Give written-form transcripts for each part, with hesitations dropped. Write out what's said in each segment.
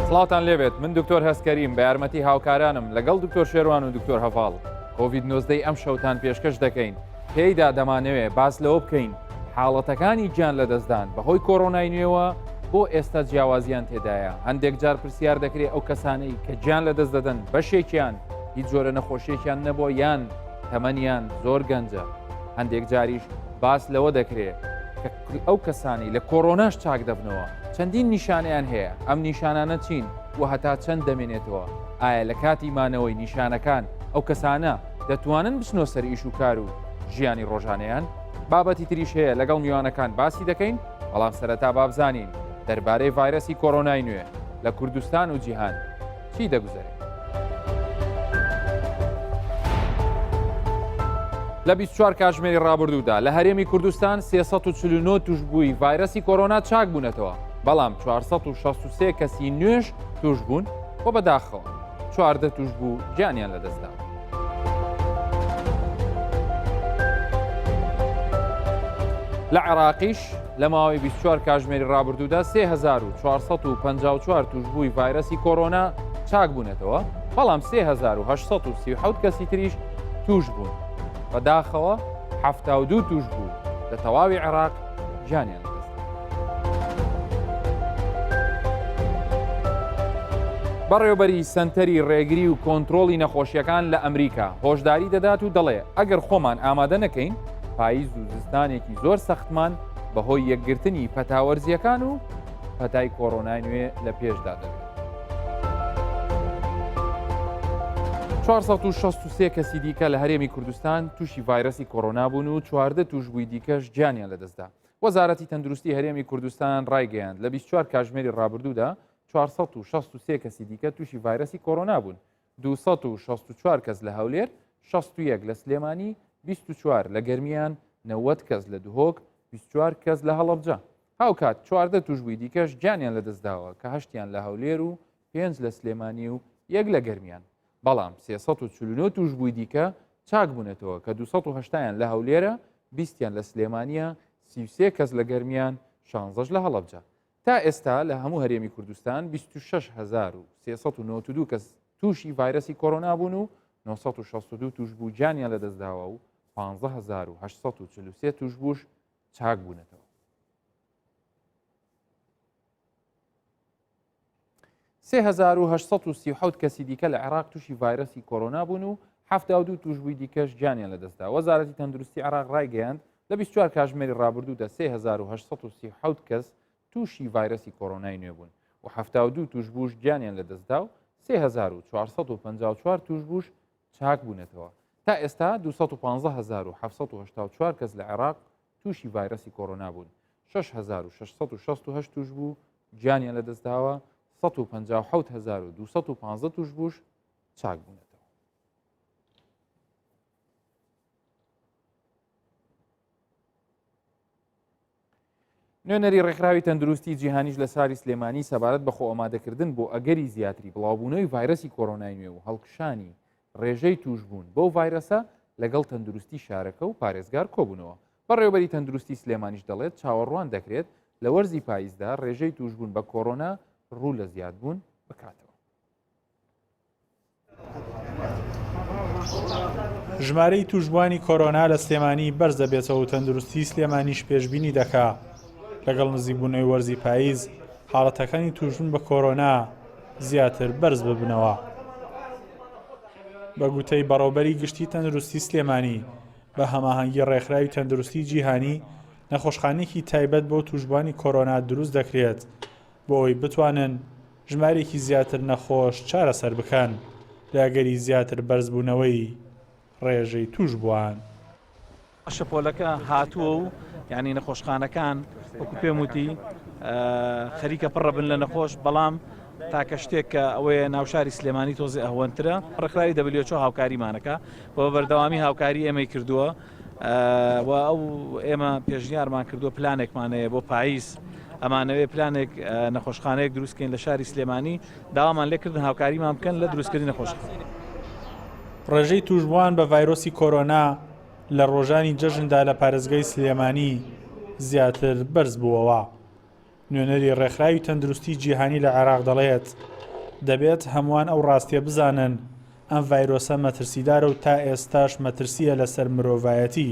سڵاوتان لێبێت من دکتۆر هەستکەریم بە یارمەتی هاوکارانم لەگەڵ دکتۆر شێروان و دکتۆر هەڤاڵ کۆڤید 19 ئەم شەوتان پێشکەش دەکەین تێیدا دەمانەوێ باس لەوە بکەین حاڵەتەکانی گیان لەدەستدان بەهۆی کۆرۆنای نوێوە بۆ ئێستا جیاوازیان تێدایە هەندێک جار پرسیار دەکرێت ئەو کەسانەی کە گیان لەدەست دەدەن بەشێکیان هیچ جۆرە نەخۆشیێکیان نەبووە یان تەمەنیان زۆر گەنجە هەندێک جاریش باس لەوە دەکرێت کە ئەو کەسانی لە کۆرۆناش چاک دەبنەوە چەندین نیشانەیان هەیە ئەم نیشانانە چین و هەتا چەند دەمێنێتەوە ئایا لە کاتی مانەوەی نیشانەکان ئەو کەسانە دەتوانن بچنەوە سەر ئیش و کار و ژیانی ڕۆژانەیان؟ بابەتی تریش هەیە لەگەڵ میوانەکان باسی دەکەین، بەڵام سەرەتا با بزانین دەربارەی ڤایرەسی کۆرۆنای نوێ لە کوردستان و جیهان چی دەگوزەرێت. لە 24 کاتژمێری ڕابردوودا لە هەرێمی کوردستان 349 توشبووی ڤایرەسی کۆرۆنا چاک بوونەتەوە، بەڵام 463 کەسی نوێش توش بوون و بەداخەوە 14 توشبوو گیانیان لەدەستدا. لە عێراقیش لە ماوەی 24 کاژمێری ڕابردوودا 3454 توشبووی ڤایرەسی کۆرۆنا چاک بوونەتەوە بەڵام 3837 کەسی تریش توش بوون بەداخەوە 72 توش بوو لە تەواوی عێراق گیانیان بەڕێوبەری سەنتەری ڕێگری و کۆنترۆڵی نەخۆشیەکان لە ئەمریکا هۆشداری دەدات و دەڵێ ئەگەر خۆمان ئامادە نەکەین پاییز و زستانێکی زۆر سەختمان بەهۆی یەکگرتنی پەتا وەرزیەکان و پەتای کۆرۆنای نوێ لە پێشدا دەبێت. 463 کەسی دیکە لە هەرێمی کوردستان تووشی ڤایرەسی کۆرۆنا بوون و 14 تووشبووی دیکەش گیانیان لەدەستدا. وەزارەتی تەندروستی هەرێمی کوردستان ڕایگەیاند، لە 24 کاژمێری ڕابردوودا 463 کەسی دیکە تووشی ڤایرەسی کۆرۆنا بوون، 264 کەس لە هەولێر، 61 لە سلێمانی، 24 لە گەرمیان، 90 کەس لە دهۆک، 24 کەس لە هەڵەبجە. هاوکات 14 تووشبووی دیکەش گیانیان لەدەستداوە کە هەشتیان لە هەولێر و پێنج لە سلێمانی و یەک لە گەرمیان. بەڵام 349 تووشبووی دیکە چاکبوونەتەوە کە 280 یان لە هەولێرە، 20یان لە سلێمانییە، 33 کەس لە گەرمیان، شانزەش لە هەڵەبجە. تا ئێستا لە هەموو هەرێمی کوردستان 26392 کەس تووشی ڤایرەسی کۆرۆنا بوون و 962 تووشبوو گیانیان لەدەستداوە و 15843 تووشبووش چاکبوونەتەوە. 3837 کەسی دیکە لە عێراق تووشی ڤایرەسی کۆرۆنا بوون و 72 تووشبووی دیکەش گیانیان لەدەستدا وەزارەتی تەندروستی عێراق ڕایگەیاند لە 24 کاژمێری ڕابردوودا 3837 کەس تووشی ڤایرەسی کۆرۆنای نوێ بوون و 72 تووشبووش گیانیان لەدەستدا و 3454 تووشبووش چاک بوونەتەوە تا ئێستا 215784 کەس لە عێراق تووشی ڤایرەسی کۆرۆنا بوون، 6668 تووشبوو گیانیان لەدەستداوە، 157215 تووشبووش چاک بوونەتەوە. نوێنەری ڕێکخراوی تەندروستی جیهانیش لە شاری سلێمانی سەبارەت بە خۆئامادەکردن بۆ ئەگەری زیاتری بڵاوبوونەوەی ڤایرەسی کۆرۆنای نوێ و هەڵکشانی ڕێژەی تووشبوون بەو ڤایرەسە لەگەڵ تەندروستی شارەکە و پارێزگار کۆبوونەوە. بەڕێوەبەری تەندروستی سلێمانیش دەڵێت، چاوەڕوان دەکرێت لە وەرزی پاییزدا ڕێژەی تووشبوون بە کۆرۆنا ڕوو لە زیادبوون بکاتەوە. ژمارەی تووشبووانی کۆرۆنا لە سلێمانی بەرز دەبێتەوە و تەندروستی سلێمانیش پێشبینی دەکا لەگەڵ نزیکبوونەوەی وەرزی پاییز حاڵەتەکانی تووشبوون بە کۆرۆنا زیاتر بەرز ببنەوە. بە گوتەی بەڕێوبەری گشتی تەندروستی سلێمانی، بە هەماهەنگی ڕێکخراوی تەندروستی جیهانی، نەخۆشخانەیەکی تایبەت بۆ تووشبووانی کۆرۆنا دروست دەکرێت بۆ ئەوەی بتوانن ژمارەیەکی زیاتر نەخۆش چارەسەر بکەن لە ئەگەری زیاتر بەرزبوونەوەی ڕێژەی تووشبووان. شەپۆلەکە هاتووە و یانی نەخۆشخانەکان وەکو پێم وتی خەریکە پڕە بن لە نەخۆش بەڵام تاکە شتێک کە ئەوەیە ناوشاری سلێمانی تۆزێ ئەهوەنترە ڕێکخراوی WHO هاوکاریمانەکە و بە بەردەوامی هاوکاری ئێمەی کردووە و ئەو ئێمە پێشنیارمان کردووە پلانێکمان هەیە بۆ پاییز ئەمانەوێ پلانێک نەخۆشخانەیەک دروستکەین لە شاری سلێمانی داوامان لێکردن هاوکاریمان بکەن لە دروستکردنی نەخۆشخانە. ڕێژەی تووشبووان بە ڤایرۆسی کۆرۆنا لە ڕۆژانی جەژندا لە پارێزگای سلێمانی زیاتر بەرزبووەوە. نوێنەری ڕێکخراوی تەندروستی جیهانی لە عێراق دەڵێت، دەبێت هەمووان ئەو ڕاستیە بزانن ئەم ڤایرۆسە مەترسیدارە و تا ئێستاش مەترسییە لەسەر مرۆڤایەتی.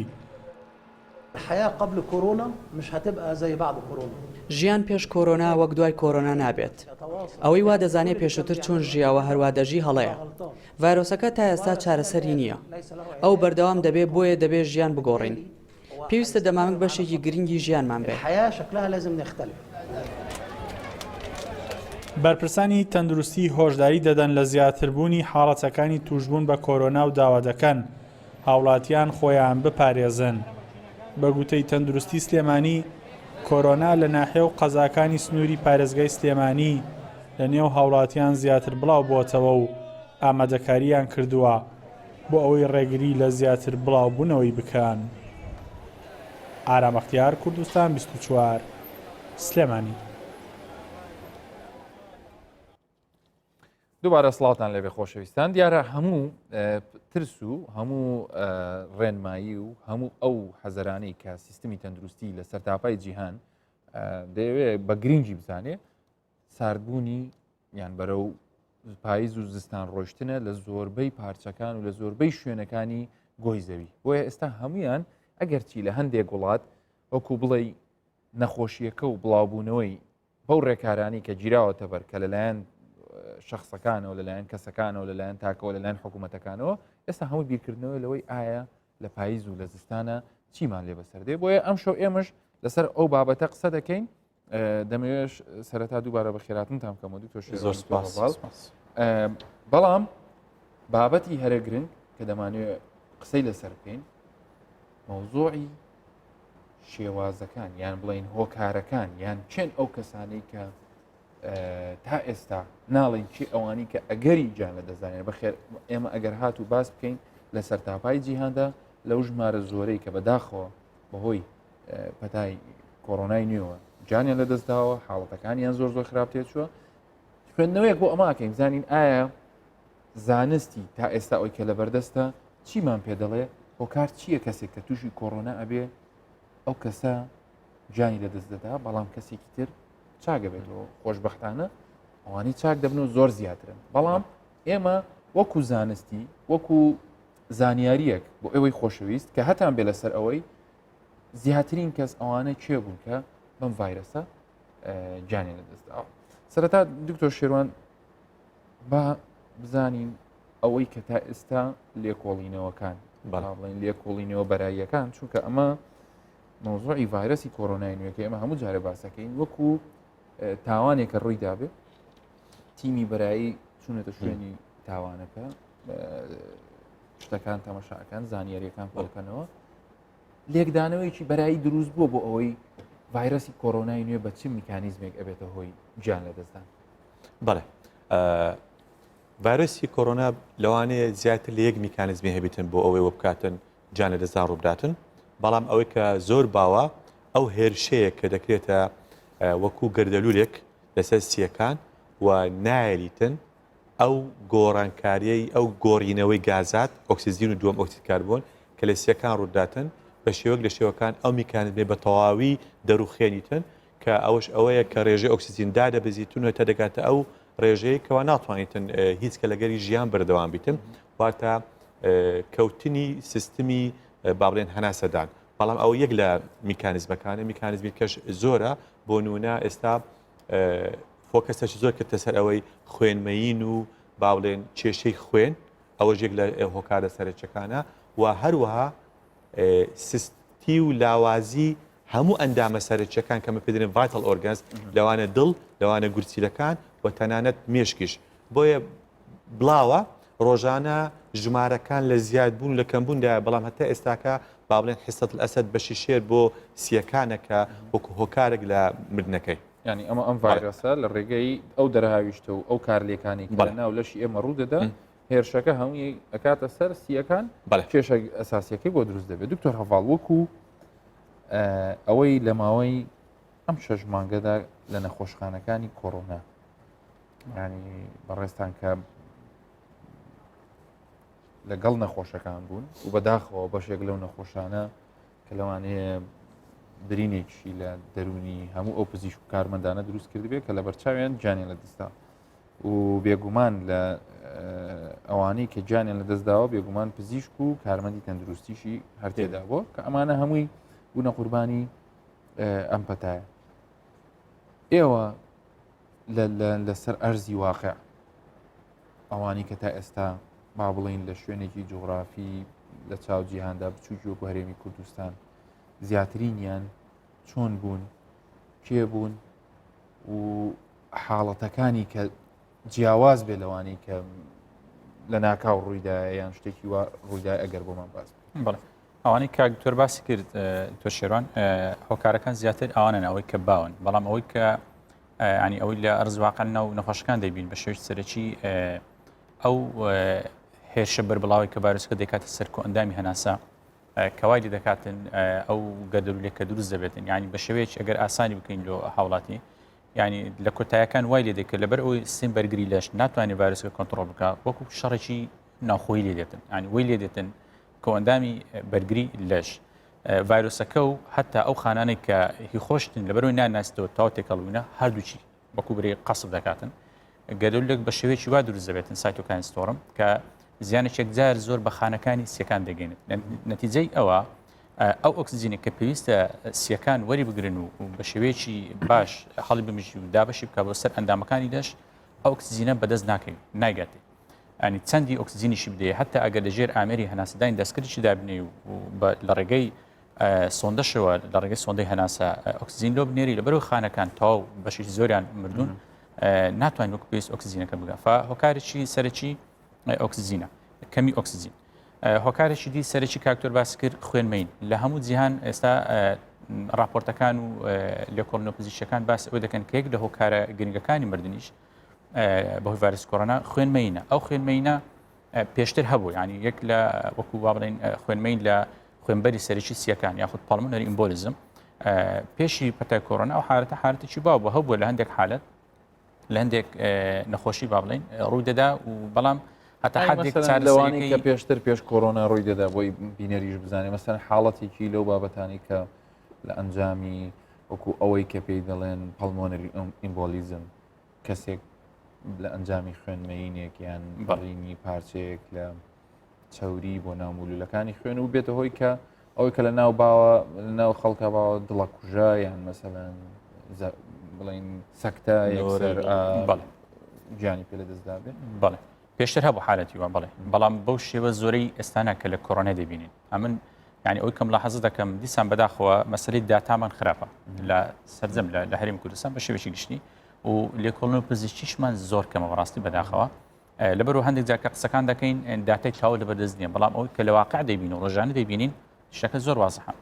الحیاە قبل کۆرۆنا مش هتبقی زی بعد کۆرۆنا. ژیان پێش کۆرۆنا وەک دوای کۆرۆنا نابێت. ئەوەی وا دەزانێ پێشووتر چۆن ژیاوە هەروا دەژی هەڵەیە. ڤایرۆسەکە تا ئێستا چارەسەری نییە. ئەو بەردەوام دەبێ بۆیە دەبێ ژیان بگۆڕین. پێویستە دەمامک بەشێکی گرنگی ژیانمان بێ. بەرپرسانی تەندروستی هۆشداری دەدەن لە زیاتربوونی حاڵەتەکانی تووشبوون بە کۆرۆنا و داوا دەکەن هاوڵاتیان خۆیان بپارێزن. بە گوتەی تەندروستی سلێمانی، کۆرۆنا لە ناحیە و قەزاکانی سنووری پارێزگای سلێمانی لە نێو هاوڵاتیان زیاتر بڵاوبووەتەوە و ئامادەکارییان کردووە بۆ ئەوەی ڕێگری لە زیاتر بڵاوبوونەوەی بکەن. ئارام بەختیار، کوردستان 24، سلێمانی. دووبارە سڵاوتان لێبێ خۆشەویستان دیارە هەموو ترس و هەموو ڕێنمایی و هەموو ئەو حەزەرانەی کە سیستمی تەندروستی لە سەرتاپای جیهان دەیەوێ بە گرنگی بزانێ ساردبوونی یان بەرەو پاییز و زستان ڕۆشتنە لە زۆربەی پارچەکان و لە زۆربەی شوێنەکانی گۆی زەوی بۆیە ئێستا هەمویان ئەگەرچی لە هەندێک وڵات وەکو بڵێ نەخۆشیەکە و بڵاوبوونەوەی بەو ڕێکارانی کە گیراوەتە بەر کە لەلایەن شخصەکانەوە لەلایەن کەسەکانەوە لەلایەن تاکەوە لەلایەن حکوومەتەکانەوە ئێستا هەموو بیرکردنەوە لەوەی ئایا لە پاییز و لە زستانە چیمان لێ بەسەر دێ بۆیە ئەم شەو ئێمەش لەسەر ئەو بابەتە قسە دەکەین دەمەوێش سەرەتا دووبارە بە خێراتنتان بکەمەوە دکتۆر زۆر سپاس بەڵام بابەتی هەرە گرنگ کە دەمانوێت قسەی لەسەر بکەین مەوزوعی شێوازەکان یان بڵین هۆکارەکان یان چێن ئەو کەسانەی کە تا ئێستا ناڵین چی ئەوانی کە ئەگەری گیان لە دەزانێن بەخێر ئێمە ئەگەر هات و باس بکەین لە سەرتاپای جیهاندا لەو ژمارە زۆرەی کە بەداخەوە بەهۆی پەتای کۆرۆنای نوێوە گیانیان لە دەستداوە حاڵەتەکانیان زۆر زۆر خراپ تێچووە خوێندنەوەیەک بۆ ئەماکەین زانین ئایا زانستی تا ئێستا ئەوی کە لە بەردەستە چیمان پێ دەڵێ هۆکار چییە کەسێک کە تووشی کۆرۆنا ئەبێ ئەو کەسە گیانی لە دەست دەدا بەڵام کەسێکی تر چاگە بێتەوە خۆشببختانە ئەوانەی چاک دەبن و زۆر زیاترن بەڵام ئێمە وەکو زانستی وەکو زانیاریەک بۆ ئێوەی خۆشەویست کە هەتان بێ لەسەر ئەوەی زیاترین کەس ئەوانە کێ بوون کە بەم ڤایرەسە گیانی لەدەستداوە سەرەتا دکتۆر شێروان با بزانین ئەوەی کە تا ئێستا لێکۆڵینەوەکان بەڵا بڵین لێکۆڵینەوە بەراییەکان چونکە ئەمە مەوزوعی ڤایرەسی کۆرۆنای نوێکە ئێمە هەموو جارێ باسەکەین وەکو تاوانێکە ڕووی دابێ تیمی بەرایی چوونەتە شوێنی تاوانەکە شتەکان تەمەشاکان زانیاریەکان کۆکەنەوە لێکدانەوەیکی بەرایی دروست بووە بۆ ئەوەی ڤایرەسی کۆرۆنای نوێ بە چ میکانیزمێک ئەبێتە هۆی گیان لەدەستدان؟ بەڵێ ڤایرۆسی کۆرۆنا لەوانەیە زیاتر لە یەک میکانیزمی هەبیتن بۆ ئەوەی وەبکاتن گیان لەدەستدان ڕووبداتن بەڵام ئەوەی کە زۆر باوە ئەو هێرشەیە کە دەکرێتە وەکو گەردەلوولێک لەسەر سیەکان و نایەلیتن ئەو گۆڕانکاریەی ئەو گۆڕینەوەی گازات، ئۆکسجین و دووەم ئۆکسید کاربۆن، کە لە سیەکان ڕووداتن، بە شێوەک لە شێوەکان ئەو میکانیزمەی بە تەواوی دەروخێنیتن، کە ئەوەش ئەوەیە کە ڕێژەی ئۆکسجین دادەبەزیتن و هەتا دەگاتە ئەو ڕێژەیە کەوا ناتوانیتن هیچ کە لەگەری ژیان بەردەوام بیتن، واتە کەوتنی سیستمی با بڵێن هەناسەدان. بەڵام ئەوە یەک لە میکانیزمەکانە، میکانیزمی کەش زۆرە، بۆ نمونە ئێستا focus ەش زۆر کردە سەر ئەوەی خوێنمەیین و با بڵێن کێشەی خوێن ئەوەش یەک لە هۆکارە سەرەکیەکانە و هەروەها سستی و لاوازی هەموو ئەندامە سەرەکیەکان کە مە پێ دەڵێن vital organs لەوانە دڵ لەوانە گورچیلەکان و تەنانەت مێشکیش بۆیە بڵاوە ڕۆژانە ژمارەکان لە زیادبوون لە کەمبووندایە بەڵام هەتا ئێستاکە با بڵێن حسەت الاسد بەشی شێر بۆ سیەکانە کە وەکو هۆکارێک لە مردنەکەی. یانی ئەمە ئەم ڤایرۆسە لە ڕێگەی ئەو دەرهاویشتە و ئەو کارلێکانی کە لە ناو لەشی ئێمە ڕوو دەدا هێرشەکە هەمووی ئەکاتە سەر سیەکان کێشە ئەساسیەکەی بۆ دروست دەبێت دکتۆر هەڤاڵ وەکو ئەوەی لە ماوەی ئەم شەش مانگەدا لە نەخۆشخانەکانی کۆرۆنا ینی بەڕێستان کە لەگەڵ نەخۆشەکان بوون و بەداخەوە بەشێک لەو نەخۆشانە کە لەوانەیە برینێکی لە دەرونی هەموو ئەو پزیشک و کارمەندانە دروست کردبێت کە لە بەرچاویان گیانیان لە دەستدا. و بێگومان لە ئەوانەی کە گیانیان لەدەستداوە بێگومان پزیشک و کارمەندی تەندروستیشی هەر تێدا بووە کە ئەمانە هەمووی بوونە قوربانی ئەم پەتایە. ئێوە لەسەر ئەرزی واقع ئەوانی کە تا ئێستا با بڵین لە شوێنێکی جوغرافی لە چاو جیهاندا بچووکی وەکو هەرێمی کوردستان زیاترینیان چۆن بوون کێ بوون و حاڵەتەکانی کە جیاواز بێ لەوانەی کە لە ناکاو ڕوویدا یان شتێکی وا ڕوویدا ئەگەر بۆمان باس بڵێ ئەوانەی کاک دکتۆر باسی کرد تۆ شێروان هۆکارەکان زیاتر ئەوانن ئەوەی کە باون بەڵام ئەوەی کە ینی ئەوەی لە ئەرز واقع ناو نەخۆشەکان دەیبین بە شێوی سەرەکی ئەو هێرشە بەربڵاوی کە ڤایرۆسەکە دەکاتە سەر کۆئەندامی هەناسە کەوای لێ دەکاتن ئەو گەردەلوولێک کە دروست دەبێتن ینی بە شێوەیەکی ئەگەر ئاسانی بکەین لۆ هاوڵاتی ینی لە کۆتایەکان وای لێ دەکرد لەبەر ئەوی سیستم بەرگری لەش ناتوانێت ڤایرۆسەکە کۆنترۆڵ بکە وەکو شەڕێکی ناوخۆی لێ دێتن ینی وی لێ دێتن کۆئەندامی بەرگری لەش ڤایرۆسەکە و هەتا ئەو خانانەی کە هی خۆشتن لەبەرەوەی ناناستەوە تاو تێکەڵبوونە هەردووچی وەکو برێ قەسب دەکاتن گەردەلوولێک بە شێوەیەکی وا دروست دەبێتن cytokine storm کە زیانێک یەکجار زۆر بە خانەکانی سیەکان دەگەێنێت نەتیجەی ئەوە ئەو ئۆکسجینە کە پێویستە سیەکان وەری بگرن و بە شێوەیەکی باش هەڵی بمژی و دابەشی بکە بۆ سەر ئەندامەکانی لەش ئەو ئۆکسجینە بەدەست ناکەوێت نایگاتێ ئەنی چەندی ئۆکسجینیشی بدەیە هەتا ئەگەر لەژێر ئامێری هەناسەداین دەستکردیشی دابنێ و لە ڕێگەی سۆندەشەوە لە ڕێگەی سۆندەی هەناسە ئۆکسجین لۆ بنێری لەبەرو خانەکان تەواو بەشێکی زۆریان مردوون ناتوانین وەک پێویست ئۆکسجینەکە بگە فە هۆکارێکی سەرەکی ئۆکسجینە کەمی ئۆکسجین هۆکارێکی دی سەرەکی کاکتۆر باس کرد خوێنمەین لە هەموو جیهان ئێستا راپۆرتەکان و لێکۆڵنەوە پزیشکەکان باس ئەوە دەکەن کە یەک لە هۆکارە گرنگەکانی مردنیش بەهۆی ڤایرۆسی کۆرۆنا خوێنمەینە ئەو خوێنمەینە پێشتر هەبوو ینی یەک لە وەکو وا بڵێن خوێنمەین لە خوێنبەری سەرەکی سیەکان یاخود pulmonary embolism پێشی پەتای کۆرۆنا ئەو حالەتە حالەتێکی باو بوو هەبووە لە هەندێک حالەت لە هەندێک نەخۆشی با بڵێن ڕووی دەدا و بەڵام هەتا حدێک لەوانەی کە پێشتر پێش کۆرۆنا ڕووی دەدا بۆی بینەریش بزانێ مەسەن حاڵەتێکی لەو بابەتانی کە لە ئەنجامی وەکو ئەوەی کە پێی دەڵێن pulmonary embolism کەسێک لە ئەنجامی خوێنمەیینێک یان بڕینی پارچەیەک لە چەوری بۆ ناو مولولەکانی خوێن و بێتە هۆی کە ئەوەی کە لە ناو باوە لە ناو خەڵکە باوە دڵەکوژە یان مەسەلەن بڵین سەکتە یەکسەر گیانی پێ لە دەستدا بێت بەڵێ پێشتر هەبوو حالەتی وا بەڵێ بەڵام بەو شێوە زۆرەی ئێستانا کە لە کۆرۆنا دەبینین ئەمن یعنی ئەوی کەم لاحەزە دەکەم دیسان بەداخەوە مەسەلەی داتامان خراپە لە سەرجەم لە هەرێم کوردستان بە شێوەیەکی گشتی و لێکۆڵنەوە پزیشکیشمان زۆر کەمە بەڕاستی بەداخەوە لەبەرو هەندێک جار کە قسەکان دەکەین داتای تەواو لەبەردەست نییە بەڵام ئەوەی کە لە واقع دەیبین و ڕۆژانە دەیبینین شتەکە زۆر وازحە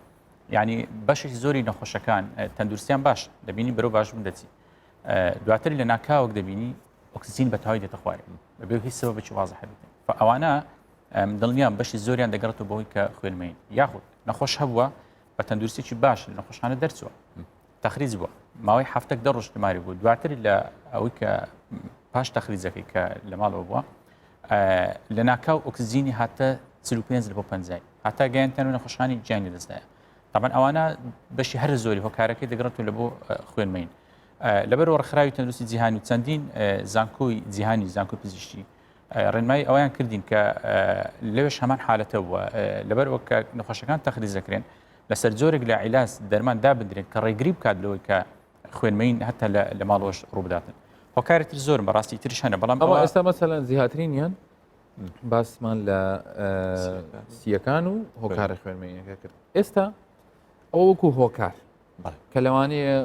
یعنی بەشێکی زۆری نەخۆشەکان تەندروستیان باش دەبینی بەرەو باش بوون دەچی دواتر لە ناکاوەک دەبینی ئۆکسجین بە تەواوی دێتە خوارێ بەبێ هیچ سەبەبێکی وازح بێت ئەوانە دڵنیام بەشی زۆریان دەگەڕێتەوە بەهۆی کە خوێنمەین یاخود نەخۆش هەبووە بە تەندروستێکی باش لە نەخۆشخانە دەرچووە تەخریج بووە ماوەی هەفتەک دە ڕۆژ تماری بوو دواتر لە ئەوەی کە پاش تەخریجەکەی کە لە ماڵەوە بووە لە ناکاو ئۆکسجینی هاتە 45 لە بۆ 50 هەتا گەیانتەن و نەخۆشخانی گیانی دەستدایە طبعا ئەوانە بەشی هەر زۆری هۆکارەکەی دەگەڕێتەوە لە بۆ خوێنمەین لەبەرەوە ڕێکخراوی تەندروستی جیهانی و چەندین زانکۆی جیهانی زانکۆی پزیشکی ڕێنمایی ئەویان کردین کە لەوێش هەمان حالەتە بووە لەبەر ئەوە کە نەخۆشەکان تەخریز دەکرێن لەسەر جۆرێک لە عیلاج دەرمان دابدرێن کە ڕێگری بکات لەوەی کە خوێنمەین هەتا لە ماڵەوەش ڕووبداتن هۆکاری تر زۆرن بەڕاستی ترش هەنە بەڵام ئەوە ئێستا مەسەلەن زیاترینیان باسمان لە سیەکان و هۆکارە خوێنمەینەکە کرد ئێستا ئەوە وەکو هۆکار کە لەوانەیە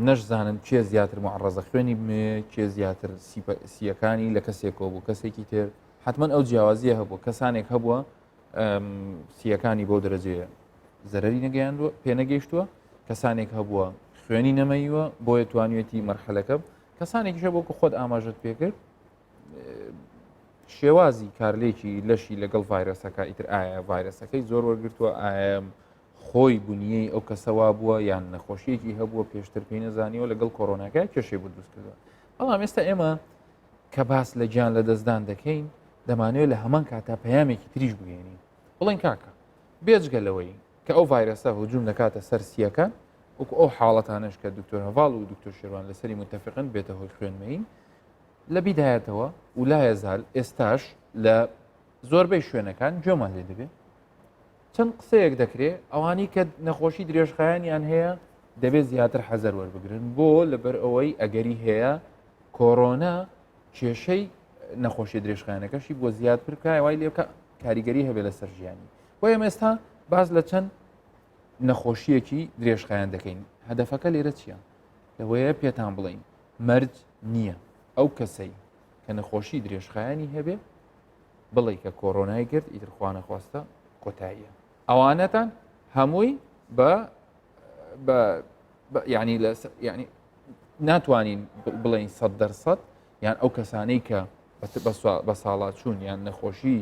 نەشزانن کێ زیاتر معڕەزە خوێنی بمێ کێ زیاتر سیەکانی لە کەسێکەوە بوو کەسێکی تر حتمما ئەو جیاوازیە هەبوو کەسانێک هەبووە سیەکانی بەو دەرەجەیە زەرری نەگەیاندووە پێنەگەیشتووە کەسانێک هەبووە خوێنی نەمەیوە بۆیە توانیوێتی مەرحەلەکە کەسانێکیشە بۆ خۆت ئاماژەت پێکرد شێوازی کارلێکی لەشی لەگەڵ ڤایرۆسەکە ئیتر ئایا ڤایرۆسەکەی زۆر وەرگتووە ئایا خۆی بنیەی ئەو کەسە وا بووە یان نەخۆشیەکی هەبووە پێشتر پێی نەزانیوە لەگەڵ کۆرۆناکە کێشەی بۆ دروست کردووە بەڵام ئێستا ئێمە کە باس لە گیان لە دەستدان دەکەین دەمانەوێت لە هەمان کاتا پەیامێکی تریش بگەێنین بڵێن کاکە بێجگە لەوەی کە ئەو ڤایرەسە هجوم دەکاتە سەر سیەکان وەکو ئەو حاڵەتانش کە دکتۆر هەواڵ و دکتۆر شێروان لەسەری متتەفقن بێتە هۆی خوێنمەین. لە بیدایەتەوە و لایەزال ئێستاش لە زۆربەی شوێنەکان گوێمان لێ دەبێ چەند قسەیەک دەکرێ ئەوانی کە نەخۆشی درێژخایەنیان هەیە دەبێت زیاتر حەزەر وەربگرن بۆ لەبەر ئەوەی ئەگەری هەیە کۆرۆنا کێشەی نەخۆشی درێژخایەنەکەشی بۆ زیاد بکە وای لێ بکە کاریگەری هەبێت لەسەر ژیانی بۆ ئێمە ئێستا باز لە چەند نەخۆشیەکی درێژخایەن دەکەین هەدەفەکە لێرە چییە لەوەیە پێتان بڵین مەرج نییە ئەو کەسەی کە نەخۆشی درێژخایەنی هەبێ بڵێ کە کۆرۆنای گرت ئیتر خوانەخواستە کۆتاییە ئەوانەتان هەمووی بە ینی لە ینی ناتوانین بڵین سە دەرسەد یان ئەو کەسانەی کە بە ساڵاچوون یان نەخۆشی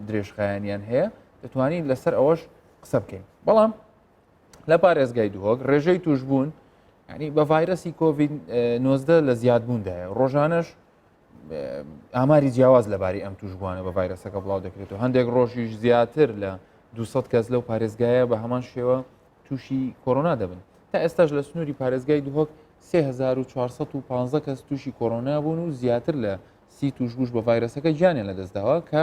درێژخایەنیان هەیە دەتوانین لەسەر ئەوەش قسە بکەین بەڵام لە پارێزگای دهۆک ڕێژەی توشبوون ینی بە ڤایرەسی کۆڤید 19 لە زیادبووندایە ڕۆژانەش ئاماری جیاواز لەبارەی ئەم توشبووانە بە ڤایرەسەکە بڵاو دەکرێت و هەندێک ڕۆژیش زیاتر لە 200 کەس لەو پارێزگایە بە هەمان شێوە تووشی کۆرۆنا دەبن تا ئێستاش لە سنووری پارێزگای دهۆک 3415 کەس تووشی کۆرۆنا بوون و زیاتر لە سی توشبووش بە ڤایرەسەکە گیانیان لەدەستداوە کە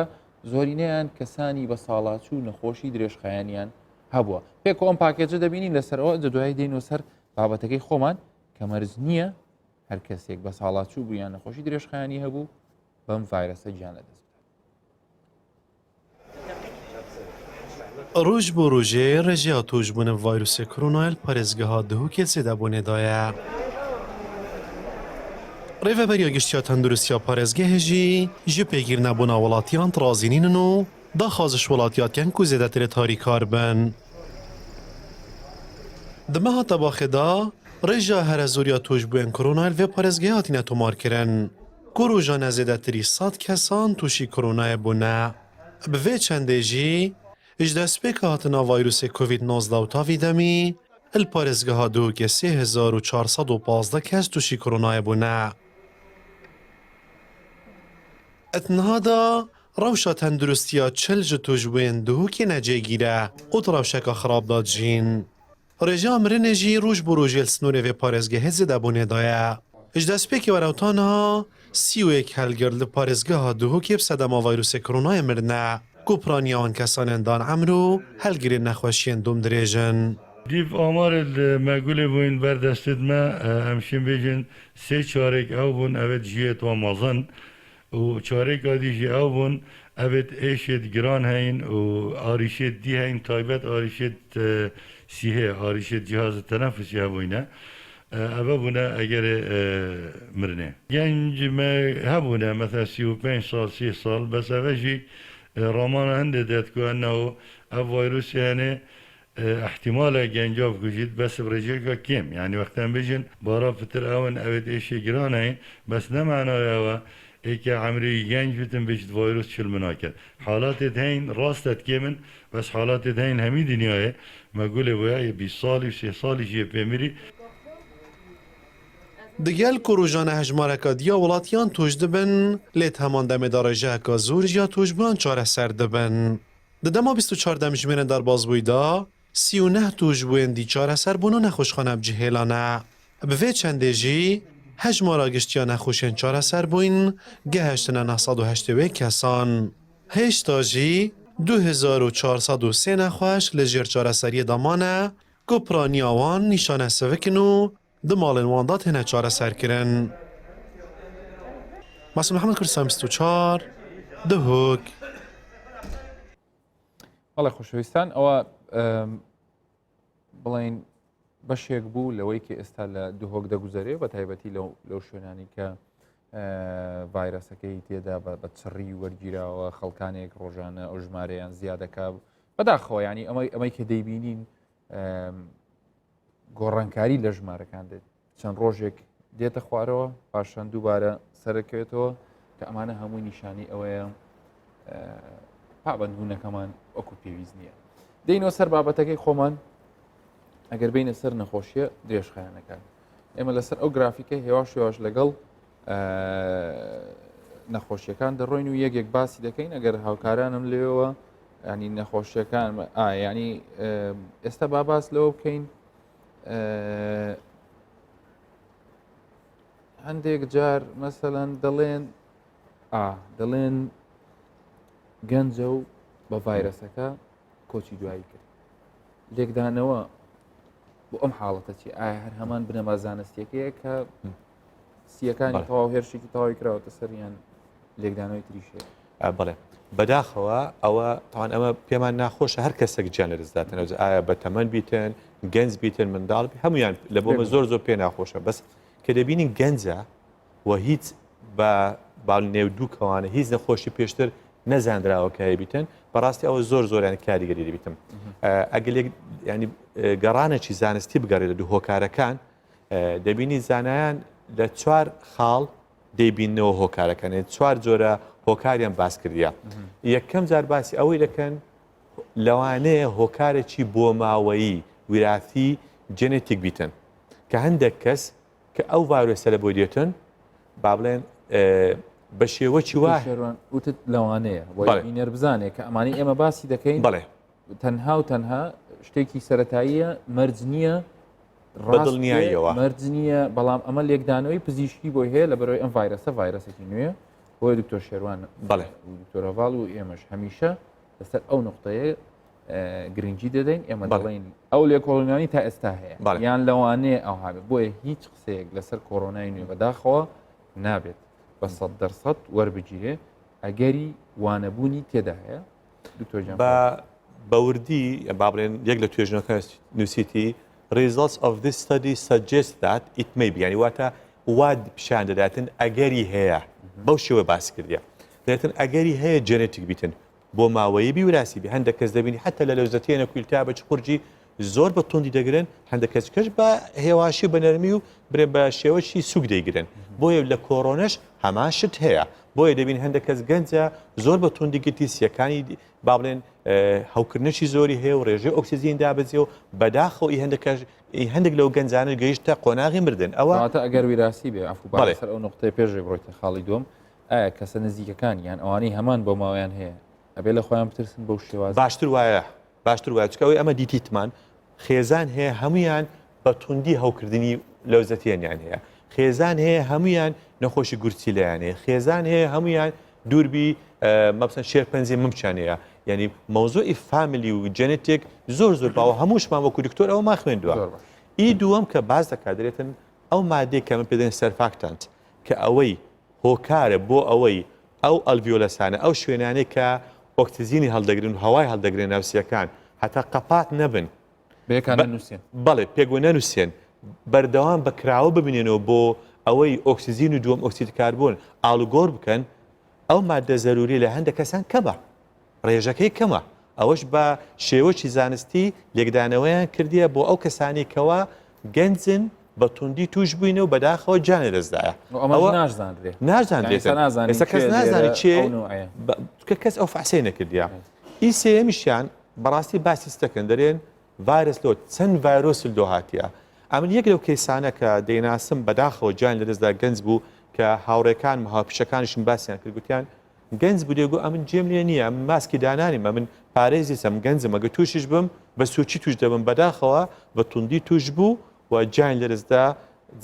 زۆرینەیان کەسانی بە ساڵاچوو نەخۆشی درێژخایەنیان هەبووە پێکەوە ئەم پاکێجە دەبینین لەسەرەوە دوایی دێینەوە سەر بابەتەکەی خۆمان کە مەرج نییە هەر کەسێک بە ساڵاچوو بوو یان نەخۆشی درێژخایەنی هەبوو بەم ڤایرەسە گیان لەدەست بدات. Roj bo rojê rêjeya tûşbûnê bi vîrusê koronayê li parêzgeha Dihokê zêdebûnê daye. Rêveberiya Giştî ya Tenduristiya Parêzgehê jî ji pêgîrnebûna welatiyan razî nînin û daxwaz ji welatiya dikin ku zêdetirê tarîkar bin. Di meha tebaxê de rêjeya here zor ya tûşbûyên koronayê li vê parêzgehê hatine tomarkirin ku rojane zêdetirî sed kesan tûşî koronayê bûne. Bi vê çendê jî ji destpêka hatina vîrusê Covid 19 û ta vî demî li parêzgeha Duhokê 3415 kes tûşî koronayê bûne. Di niha de Rewşa tenduristiya 40 ji tûşbûyên Duhokê ne cêgîr e û di rewşeke xirab de dijîn. Rêjeya mirinê jî roj bi rojê li sinorê vê parêzgehê zêdebûnê de ye. Ji destpêkê were û ta niha 31 helgir li parêzgeha Duhokê bi sedema vîrusê koronayê mirine ku piraniya wan kesanên dan emr û helgirên nexweşiyên domdirêj in. Dîv amarê li me gulê bûyîn ber destê me em şên bêjin sê çarêk ew bûn ev ê dijiyê wan mezin Û çarêka dî jî ew bûn, evêd êşêd giran heyîn û arîşêd dî heyîn, taybet arîşêd sîhê, arîşêd cîhazê tenefusî hebûyne. Eve bûne egerê mirinê. Genc me hebûne, mesela 35 sal, 30 sal, bes eve jî ramana hindê det ku ennehu ev vayrûsê henê Îhtîmal e genca bikujît bes bi rêjeyeke kêm. Yanî wextê em bêjin bara pitir ew in ew ê di êşê giran heyîn bes ne manaya ew e ê ke emrê wî genc bitin bêjit vayrûs çil min a ket. Halatê di heyîn rast e di kêm in bes halatê di heyîn hemî dinyayê me gulê boya yê 20 salî û sêh salî jî yê pê mirî. Digel ku rojane hejmareke diya welatiyan tûj dibin lê di heman demê de rêjeyeke zor jî ya tûjbûnan çareser dibin. Di dema 24 demjimêrên derbasbûyî de 39 tûşbûyên dî çareser bûn û nexweşxane bi cih hêlane. Bi vê çendê jî hejmara giştî ya nexweşên çareser bûyîn gehiştine 981 kesan. Hêşta jî 2403 nexweş li jêr çareseriyê de mane ku piraniya wan nîşane sivik in û di malên wan de têne çareserkirin. Mesûd Mihemed Kurdistan 24 Duhok. بەڵێ خۆشەویستان ئەوە بڵین بەشێک بوو لەوەی کە ئێستا لە دهۆک دەگوزەرێ بە تایبەتی لەو شوێنانی کە ڤایرەسەکەی تێدا بە چڕی وەرگیراوە خەڵکانێک ڕۆژانە ئەو ژمارەیان زیادەکە بەداخەوە ینی ئەمەی ئەمەی کە دەیبینین گۆڕانکاری لە ژمارەکان دێت چەند ڕۆژێک دێتە خوارەوە پاشان دووبارە سەرکەوێتەوە کە ئەمانە هەمووی نیشانی ئەوەیە پابندبوونەکەمان وەکو پێویست نییە دەینەوە سەر بابەتەکەی خۆمان ئەگەر بینە سەر نەخۆشیە درێژخایەنەکان ئێمە لەسەر ئەو گرافیکە هێواش هێواش لەگەڵ نەخۆشیەکان دەڕۆین و یەکێک باسی دەکەین ئەگەر هاوکارانم لێەوە ینی نەخۆشیەکان ینی ئێستا با باس لەوە بکەین. هەندێک جار مەسەەن دەڵێن ئا دەڵێن گەنجە و بە ڤایرەسەکە کۆچی دوایی کرد لێکدانەوە بۆ ئەم حاڵەتە چی ئایا هەر هەمان بنەما زانستیەکەیە کە سیەکانی تەواو هێرشێکی تەواوی کراوەتە سەریان لێکدانەوەی تریش هەیە بڵێ بەداخەوە ئەوە تاوان ئەمە پێمان ناخۆشە هەر کەسێک گیان لەدەستداتنەوە ئایا بە تەمەن بیتن گەنج بیتن منداڵ هەمویان لە بۆمە زۆر زۆر پێ ناخۆشە بەس کە دەبینین گەنجە و هیچ بە باڵ نێو دوو کەوانە هیچ نەخۆشی پێشتر نەزانراوە کە هەیبیتن بەڕاستی ئەوە زۆر زۆریان کاریگەری دەبیتم ئەگەر ینی گەڕانێکی زانستی بگەڕێت لە دوو هۆکارەکان دەبینی زانایان لە چوار خاڵ دەیبینەوە هۆکارەکان چوار جۆرە هۆکاریان باس کردە یەکەم جار باسی ئەوەی دەکەن لەوانەیە هۆکارێکی بۆماوەیی وراثی genetic بیتن کە هەندێک کەس کە ئەو ڤایرۆسە لە بۆی دێتن با بڵێن بە شێوەکی وا وتت لەوانەیە بینەر بزانێت کە ئەمانی ئێمە باسی دەکەین بڵێ تەنها و تەنها شتێکی سەتاییە مەرج نییە ڕاستدڵنیایەوە مەرج نییە بەڵام ئەمە لێکدانەوەی پزیشکی بۆی هەیە لە بەرەوەی ئەم ڤایرەسە ڤایرەسێکی نوێ بۆیە دکتۆر شێروان بەڵێ دکتۆرەڤاڵ و ئێمەش هەمیشە لەسەر ئەو نقطەیە گرنگی دەدەین ئێمە دەڵێین ئەو لێکۆڵینانی تا ئێستا هەیە یان لەوانەیە ئەو هاێ بۆیە هیچ قسەیەک لەسەر کۆرۆنای نوێ بەداخەوە نابێت بە سە دەرسەد وەربگیرێ ئەگەری وانەبوونی تێدا هەیە بە بەوردی با بڵێن یەک لە توێژنەکە نووسیتی results of this study suggest that it may be ینی واتە وا پیشان دەداتن ئەگەری هەیە بەو شێوە باس کردە دەێتن ئەگەری هەیە genetic بیتن بۆ ماوەیی بی وراسی بی هەندێک کەس دەبینی حتا لە لەوزەتێنە کویلتا بە چقورجی زۆر بە توندی دەگرن هەندێک کەس کەش بە هێواشی بە نەرمی و برێ بە شێوەشی سوک دەیگرن بۆیە لە کۆرۆنەش هەمان شت هەیە بۆیە دەبین هەندێک کەس گەنجە زۆر بە توندی گرتی سیەکانی با بڵێن هەوکردنەشی زۆری هەیە و ڕێژەی ئۆکسجین دابەزیە و بەداخەوە ئی هەندێک کەش هەندێک لەو گەنجانە گەیشتە قۆناغی مردن ئەوە ئەگەر ویراسی بێ عفو سەر ئەو نقطەیە پێشێ بڕۆیتە خاڵی دوم ئایا کەسە نزیکەکان یان ئەوانەی هەمان بۆماوەیان هەیە ئەبێ لە خۆیان بترسن بەو شێوازە؟ باشتر وایە باشتر وایە چونکە ئەوەی ئەمە دیتیتمان خێزان هەیە هەمویان بە توندی هەوکردنی لەوزەتێنیان هەیە خێزان هەیە هەمویان نەخۆشی گورچیلەیان هەیە خێزان هەیە هەمویان دووربی مەبسەن شێرپەنجەی ممچیان هەیە یعنی مەوزوعی family و genetic زۆر زۆر باوە هەمووشمان وەکو دکتۆر ئەوە ما خوێندووە ئی دووەم کە باس دەکات دەرێتن ئەو مادەی کە من پێ دەڵێن surfactant کە ئەوەی هۆکارە بۆ ئەوەی ئەو alveolus انە، ئەو شوێنانەی کە ئۆکسجینی هەڵدەگرن و هەوای هەڵدەگرن ناو سییەکان، هەتا قەپات نەبن، بەیەکا نەنووسێن. بەڵێ، پێکوە نەنووسێن، بەردەوام بە کراوە بمینێنەوە بۆ ئەوەی ئۆکسجین و دووەم ئۆکسید کاربۆن ئاڵوگۆڕ بکەن، ئەو ماددە زەرووریە لە هەندێک کەسان کەمە. ڕێژەکەی کەمە، ئەوەش بە شێوەکی زانستی لێکدانەوەیان کردیە بۆ ئەو کەسانەی کەوا گەنجن بە توندی توش بووینە و بەداخەوە گیانی لەدەستدایە. ئەوە نازانرێ نازانرێت ئێستا کەس نازانێت چێ کە کەس ئەو فەحسەی نەکردیە. ئی سێیەمیشیان بەڕاستی باسی ستەکەن دەرێن ڤایرەس لۆ چەند ڤایرۆس لۆ هاتیە ئەمن یەک لەو کەیسانە کە دەیناسم بەداخەوە گیانی لەدەستدا گەنج بوو کە هاوڕێکانم هاوپیشەکانیشم باسیان کرد گوتیان گەنج بوو دەیگوت ئەمن جێم لێ نییە ئەمن ماسکی دانانیم ئەمن پارێزیسم گەنجم ئەگە تووشیش بم بە سووکی تووش دەبم بەداخەوە بە توندی تووش بوو و گیانی لەدەستدا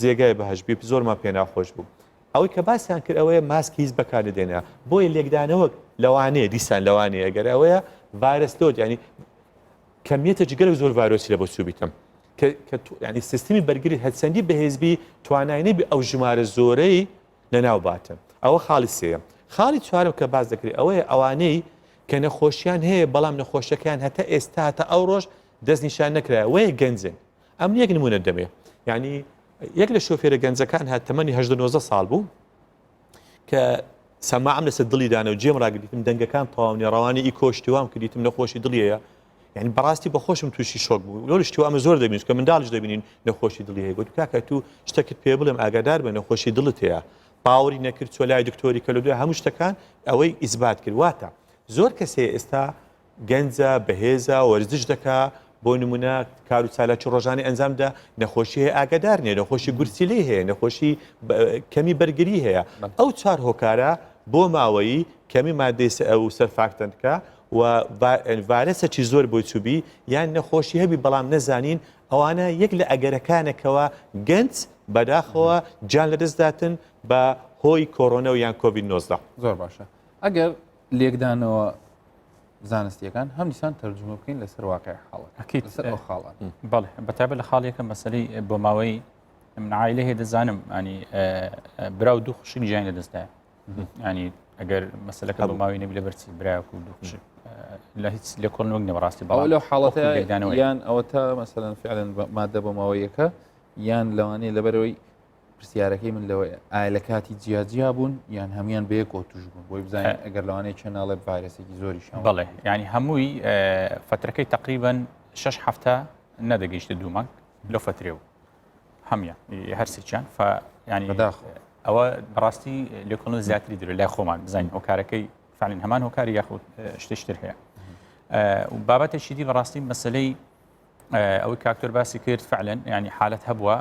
جێگای بەهەشت بی زۆرمان پێ ناخۆش بوو ئەوەی کە باسیان کرد ئەوەیە ماسک هیچ بەکار نەدێنە بۆیە لێکدانەوە لەوانەیە دیسان لەوانەیە ئەگەر ئەوەیە ڤایرەس load ینی کەمیەتێکی گەلک زۆر ڤایرۆسی لە بۆ چووبیتم کە ینی سیستمی بەرگری هەرچەندی بەهێزبی توانای نەبی ئەو ژمارە زۆرەی لەناو باتن ئەوە خاڵی سێیەم. خاڵی چوارەم کە باس دەکرێت ئەوەیە ئەوانەی کە نەخۆشیان هەیە بەڵام نەخۆشیەکەیان هەتا ئێستا هەتا ئەو ڕۆژ دەست نیشان نەکرایە وەیە گەنجن ئەم یەک نمونە دەمێ یعنی یەک لە شۆفێرە گەنجەکان هات تەمەنی هەژدە 19 ساڵ بوو کە سەماعم لەسەر دڵی دانە و جێم ڕاگریتم دەنگەکان تەواو نیە ڕەوانی ئی کۆشتیوام کردیتم نەخۆشی دڵیەیە یعنی بەڕاستی بە خۆشم تووشی شۆک بوو لۆ شتی ئەمە زۆر دەبین کە منداڵش دەبینین نەخۆشی دڵی هەیە گوت کاکە تو شتەکت پێ بڵێم ئاگادار بە نەخۆشی دڵت هەیە باوەڕی نەکرد چۆ لای دکتۆری کە لە دوای هەموو شتەکان ئەوەی ئیسبات کرد واتە زۆر کەسێ ئێستا گەنجە بەهێزە وەرزش دەکا بۆ نمونە کار و چالاکی ڕۆژانی ئەنجامدا نەخۆشی هەیە ئاگادار نیە نەخۆشی گورچیلەی هەیە نەخۆشی کەمی بەرگری هەیە ئەو چوار هۆکارە بۆ ماوەیی کەمی مادەی ئەو surfactant کە و ڤایرەسەکی زۆر بۆی چوبی یان نەخۆشی هەبی بەڵام نەزانین ئەوانە یەک لە ئەگەرەکانە کەوا گەنج بەداخەوە گیان لەدەست داتن بە هۆی کۆرۆنا و یان کۆڤید 19. زۆر باشە ئەگەر لێکدانەوە زانستیەکان هەم دیسان تەرجومە بکەین لەسەر واقع حاڵەت ئەکید لەسەر ئەو خاڵان. بەڵێ بەتایبەت لە خاڵی یەکەم مەسەلەی بۆ ماوەی من عایلە هەیە دەزانم ینی برا و دوو خوشک گیان لەدەستدایە ینی ئەگەر مەسلەکە بە ماوەی نەبی لەبەرچی برایەک و دوو خوشک لە هیچ لێکۆڵنەوەک نیە بەڕاستی بەڵام لەو حاڵەتە لێکدانەوەی یان ئەوە تا مەسەلەن فعلەن مادە بۆ ماوەیەکە یان لەوانەیە لەبەرەوەی پرسیارەکەی من لەوەیە ئایا لە کاتی جیاجیا بوون یان هەموان بەیەکەوە توش بوون بۆی بزانین ئەگەر لەوانەیە چەند ناڵێ ڤایرەسێکی زۆریشیان بەڵێ ینی هەمووی فترەکەی تقریبا شش هەفتە نەدەگەیشتە دوو مانگ لەو فترێ و هەمیان هەرسێکیان ف ینی بەداخەوە. ئەوە بەڕاستی لێکۆڵنەوە زیاتری درێ لای خۆمان بزانین هۆکارەکەی فعلین هەمان هۆکاری یاخود شتێکی تر هەیە و بابەتێکی دی بەڕاستی مەسلەی ئەوەی کاکتۆر باسی کرد فعلەن ینی حالت هەبووە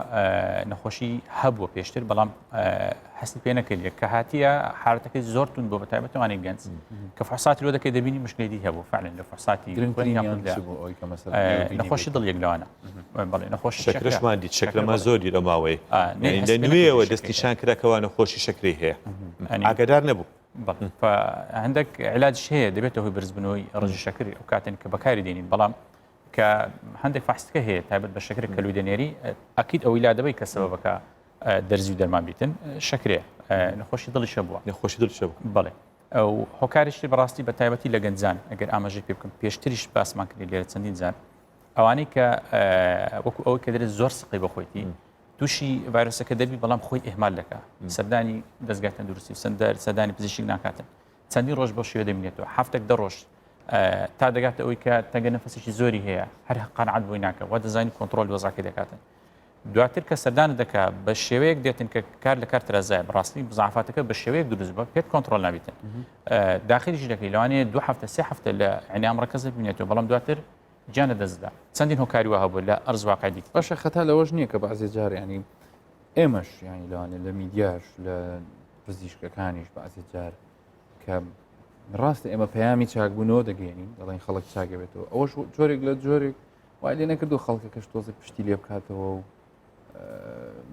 نەخۆشی هەبووە پێشتر بەڵام هەستی پێ نەکردێت کە هاتیە حالەتەکەی زۆر تون بۆ بەتایبەتوانێک گەنج کە فحساتی لۆ دەکەی دەبینی مشکلێتی هەبوو فعلەن لە فحساتی نەخۆشی دڵ یەک لەوانە بەڵێ نەخۆش شەکرەشمان دیت شەکرەمان زۆر دیت ئەو ماوەیە لە نوێیەوە دەستنیشان کرا کەوا نەخۆشی شەکرەی هەیە ئاگادار نەبوو. هەندێک علاجش هەیە دەبێتە هۆی بەرزبوونەوەی ڕێژەی شەکر ئەو کاتێن کە بەکاری دێنین بەڵام کە هەندێک فەحسەکە هەیە تایبەت بە شەکرە کە لوی دەنێری ئەکید ئەوەی لا دەبەی کە سەبەبەکە دەرزی و دەرمان بیتن شەکرێ نەخۆشی دڵی شەبووە نەخۆشی دڵ شەبوو بەڵێ ئەو هۆکاریشتی بەڕاستی بە تایبەتی لە گەنجان ئەگەر ئاماژەی پێ بکەم پێشتریش باسمان کردی لێرە چەندین جار ئەوانەی کە وەکو ئەوەی کە دەرێت زۆر سقی بەخۆیتی تووشی ڤایرۆسەکە دەبی بەڵام خۆی ئەهمال دەکا سەردانی دەستگای تەندروستی و سندەر سەردانی پزیشک ناکاتن چەندین ڕۆژ بۆ شێوە دەمینێتەوە هەفتێک دە ڕۆژ تا دەگاتە ئەوی کە تەنگە نەفەسێکی زۆری هەیە هەر قەنعەت بۆی ناکە وا دەزانی کۆنتترۆل وەزاکەی دەکاتن دواتر کە سەردان دەکا بە شێوەیەک دێتن کە کار لە کار ترازای بەڕاستی مزعفاتەکە بە شێوەیەک دروست بە پێت کۆنتترۆل نابێتن داخلیش دەکەی لەوانەیە دو هەفتە سێ هەفتە لە عنام ڕکەزە بینێتەوە بەڵام دواتر گیان لە دەستدا چەندین هۆکاری وا هەبوو لە ئەرز واقع دیت باشە خەتا لەوەش نییە کە بەعزێ جار ینی ئێمەش ینی لەوانێ لە میدیاش لە پزیشکەکانیش بەعزێ جار کە ڕاستە ئێمە پەیامی چاکبوونەوە دەگەێنین دەڵێن خەڵک چاکەبێتەوە ئەوەش جۆرێک لە جۆرێک وای لێ نەکردو خەڵکەکەش تۆزە پشتی لێ بکاتەوە و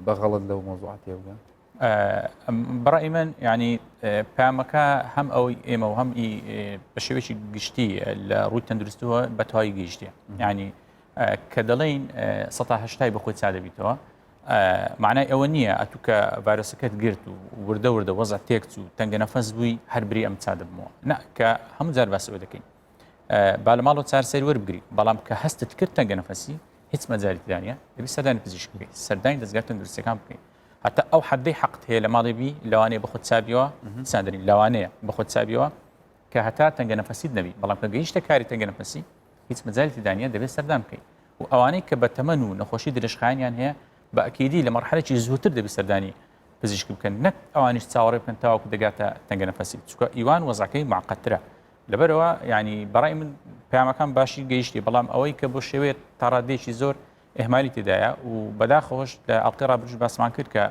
بە غەڵت لەو مۆزوعە تێبگە بەڕای من ینی پامەکە هەم ئەوەی ئێمە و هەم بە شێوەیەکی گشتی لە ڕووی تەندروستەوە بە تەواوی گەیشتە ینی کە دەڵێین 1970 بەخۆی چا دەبیتەوە معنای ئەوە نییە ئەتو کە ڤایرۆسەکەت گرت و وردە وردە وەزع تێک چوو تەنگە نەفەس بووی هەر بری ئەم چا دەبمەوە نا کە هەموو جار باسەوە دەکەین با لە ماڵەوە چارەسەری وەربگری بەڵام کە هەستت کرد تەنگە نەفەسی هیچ مەجالی تدانە دەبی سەردانی پزیشک بکەیت سەردانی دەزگای تەندروستیەکان بکەیت هەتا ئەو حدەی حەقت هەیە لە ماڵێ بی لەوانەیە بەخۆت چابیەوە ساندرین لەوانەیە بەخۆت چابیەوە کە هەتا تەنگە نەفەسیت نەبی بەڵام کە گەیشتە کاری تەنگە نەفەسی هیچ مەجالی تدانە دەبێت سەردان بکەیت و ئەوانەی کە بە تەمەن و نەخۆشی درێژخایەنیان هەیە بە ئەکیدی لە مەرحەلێکی زووتر دەبی سەردانی پزیشک بکەن نەک ئەوانیش چاوەڕێ بکەن تاوەکو دەگاتە تەنگە نەفەسی چونکە ئیوان وەزعەکەی معقدترە لەبەرئەوە یانی بەڕای من پەیامەکان باشی گەیشتی بەڵام ئەوەی کە بۆ شێوەیە تاڕادەیەکی زۆر ئەهمالی تێدایە و بەداخەوەش لە ئەڵقەی ڕابردووش باسمان کرد کە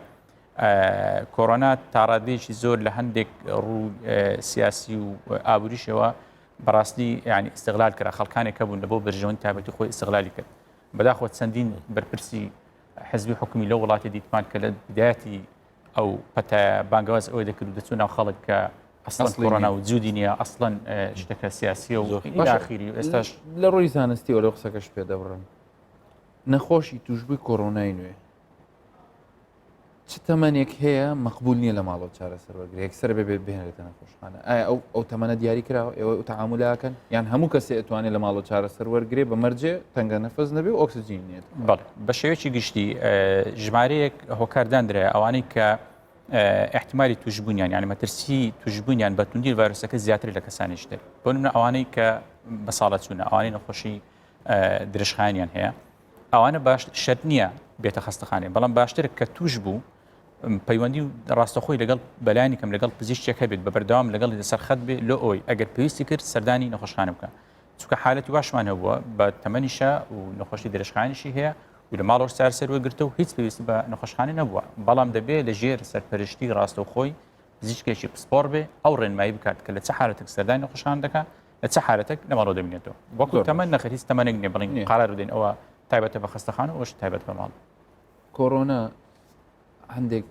کۆرۆنا تاڕادەیەکی زۆر لە هەندێک ڕوو سیاسی و ئابووریشەوە بەڕاستی ینی ئیسیغلال کرا خەڵکانێک هەبوون لە بۆ بەرژەوەندی تایبەتی خۆی ئیسیغلالی کرد بەداخەوە چەندین بەرپرسی حزبی حکومی لەو وڵاتی دیتمان کە لە بدایەتی ئەو پەتایە بانگەواز ئەوەی دەکرد و دەچوو ناو خەڵک کە ئەسڵەن کۆرۆنا وجودی نییە ئەسڵەن شتەکە سیاسیە و ئاخیری و ئێستاش لە ڕووی زانستیەوە لەو قسەکەش پێ دەبڕم نەخۆشی توشبووی کۆرۆنای نوێ چ تەمەنێک هەیە مەقبول نییە لە ماڵەوە چارەسەر وەرگرێ یەکسەر بێ بهێنرێتە نەخۆشخانە ئایا ئەو ئەو تەمەنە دیاری کراوە ئێوە ئەو تەعامولاکەن یان هەموو کەسێ ئەتوانێت لە ماڵەوە چارەسەر وەرگێ بە مەرجێ تەنگە نەفەس نەبێ و ئۆکسجین نییە بەڵێ بە شێوەیەکی گشتی ژمارەیەک هۆکار دانرایە ئەوانەی کە احتمالی توشبوونیان یعنی مەترسی توشبوونیان بە توندی ڤایرۆسەکە زیاتر لە کەسانیش تر بۆ نمونە ئەوانەی کە بە ساڵە چوونە ئەوانەی نەخۆشی درێژخایەنیان هەیە ئەوانە باش شەرت نییە بێتە خەستەخانەی بەڵام باشتر کە توش بوو پەیوەندی ڕاستەخۆی لەگەڵ بەلانی کەم لەگەڵ پزیشتێک هەبێت بە بەردەوام لەگەڵی لەسەر خەت بێ لۆ ئەوی ئەگەر پێویستی کرد سەردانی نەخۆشخانە بکە چونکە حالەتی واشمان هەبووە بە تەمەنیشە و نەخۆشی درێژخایەنیشی هەیە و لە ماڵەوە چارەسەر وەرگرتە و هیچ پێویستی بە نەخۆشخانە نەبووە بەڵام دەبێت لە ژێر سەرپەرشتی ڕاستەوخۆی پزیشکێکی پسپۆڕ بێ ئەو ڕێنمایی بکات کە لە چ حالەتێک سەردانی نەخۆشخانە دەکات لە چ حالەتێک لە ماڵەوە دەمینێتەوە وەکو تەمەن نەخێر هیچ تەمەنێک نییە بڵین قرار بدەین ئەوە تایبەتە بە خەستەخانە ئەوش تایبەت بە ماڵ کۆرۆنا. هەندێک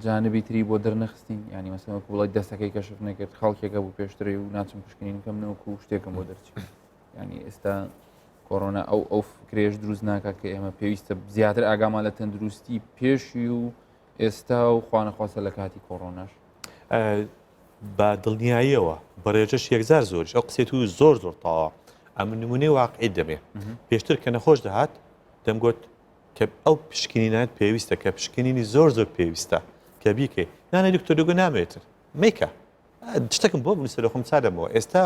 جانبی تری بۆ دەرنەخستین ینی مەسەن وەکو بڵی دەستەکەی کەشف نەکرد خەڵکێکە بوو پێشتری و ناچم پشکنین کەم نەوەکو شتێکم بۆ دەرچی ینی ئێستا کۆرۆنا ئەو ئەو فکرێش دروست ناکات کە ئێمە پێویستە زیاتر ئاگامان لە تەندروستی پێشی و ئێستا و خوانەخواستە لە کاتی کۆرۆناش بە دڵنیاییەوە بە ڕێژەش یەکجار زۆریش ئەو قسەی تو زۆر زۆر تەواوە ئەمن نمونەی واقعی دەمێ پێشتر کە نەخۆش دەهات دەمگوت کە ئەو پشکنینات پێویستە کە پشکنینی زۆر زۆر پێویستە کە بیکەی نانە دکتۆر دەگو نامێتن میکە شتێکم بۆ بنووسە لە خۆم چا دەمەوە ئێستا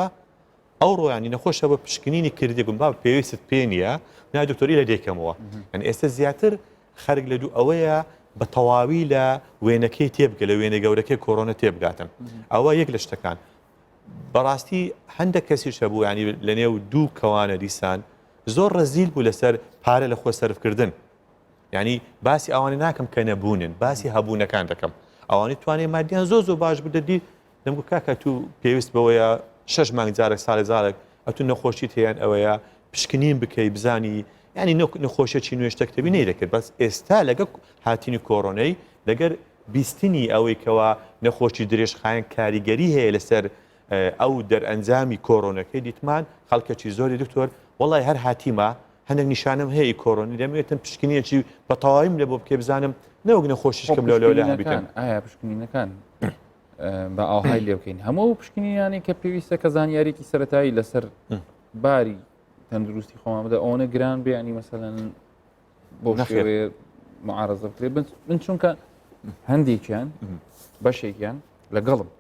ئەو ڕۆیانی نەخۆشە بە پشکنینی کردی گوم با پێویستت پێ نییە نا دکتۆری لە دەیکەمەوە یعنی ئێستا زیاتر خەرک لە دوو ئەوەیە بە تەواوی لە وێنەکەی تێبگە لە وێنە گەورەکەی کۆرۆنە تێبگاتن ئەوە یەک لە شتەکان بەڕاستی هەندێک کەسیش هەبوو ینی لە نێو دوو کەوانە دیسان زۆر ڕەزیل بوو لەسەر پارە لە خۆ سەرفکردن ینی باسی ئەوانە ناکەم کە نەبوونن باسی هەبوونەکان دەکەم ئەوانی توانێت مادیان زۆر زۆر باش بدەدی دەمگوت کاکە تو پێویست بەوەیە شەش مانگ جارێک ساڵێ جارێک ئەتو نەخۆشیت هەیە یان ئەوەیە پشکنین بکەی بزانی ینی نەخۆشیەکی نوێ شتێک تەبی نەیدەکرد بەس ئێستا لەگە هاتینی کۆرۆنەی لەگەر بیستنی ئەوەی کەوا نەخۆشی درێژخایەن کاریگەری هەیە لەسەر ئەو دەرئەنجامی کۆرۆنەکەی دیتمان خەڵکەکی زۆری دکتۆر وڵی هەر هاتیمە هەندێک نیشانم هەیە کۆرۆنی دەمێتن پشکنیەکی بە تەواویم لە بۆ بکەی بزانم نەوەک نەخۆشیشکم لەو لەو لە هەبیتن ئایا پشکنینەکان بە ئاوهای لێ بکەین هەموو پشکنینانی کە پێویستە کە زانیاریکی سەتایی لەسەر باری تەندروستی خۆمان بدە ئەوەنە گران بیانی مەسەەن بۆ شێوەیە معارەزە بکرێت من چونکە هەندێکیان بەشێکیان لەگەڵم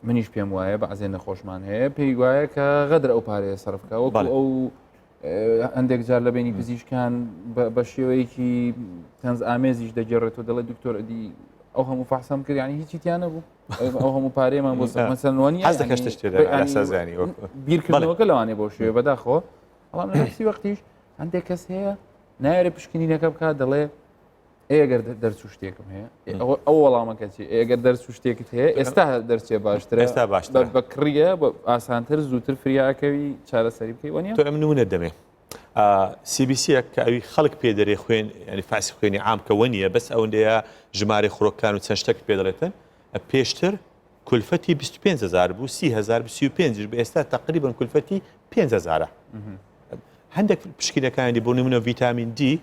منیش پێم وایە بەعزێ نەخۆشمان هەیە پێی وایە کە غەدر ئەو پارەیە سەرف بکە وەکو ئەو هەندێک جار لە بینی پزیشکان بە شێوەیەکی تەنز ئامێزیش دەگەڕێتەوە دەڵێ دکتۆر ئەدی ئەو هەموو فەحسەم کرد ینی هیچی تیانە بوو ئەو هەموو پارەیەمان بۆ مەسەن وانی حەز دەکەشت شتێ بیرکردنەوەکە لەوانێ بۆ شێوە بەداخەوە بەڵام لە نفسی وەختیش هەندێک کەس هەیە نایەرێ پشکنینەکە بکات دەڵێ ئەگەر دەرچوو شتێکم هەیە ئەو وەڵامەکە چی ئەگەر دەرچوو شتێکت هەیە ئێستا دەرچێ باشتر ئێستا باشتر بە کڕیە ئاسانتر زووتر فریاکەوی چارەسەری بکەی وەنیە تۆ ئەم نمونە دەمێ CBC کە ئەوی خەڵک پێ دەرێ خوێن ینی فاسی خوێنی عام کە وەنیە بەس ئەوەندەیە ژمارە خۆکان و چەند شتێک پێ دەڵێتن پێشتر کولفەتی 25 هزار بوو 30 هزار 35 بە ئێستا تقریبا کولفەتی 5 هزارە هەندێک پشکینەکانی بۆ نمونە ڤیتامین دی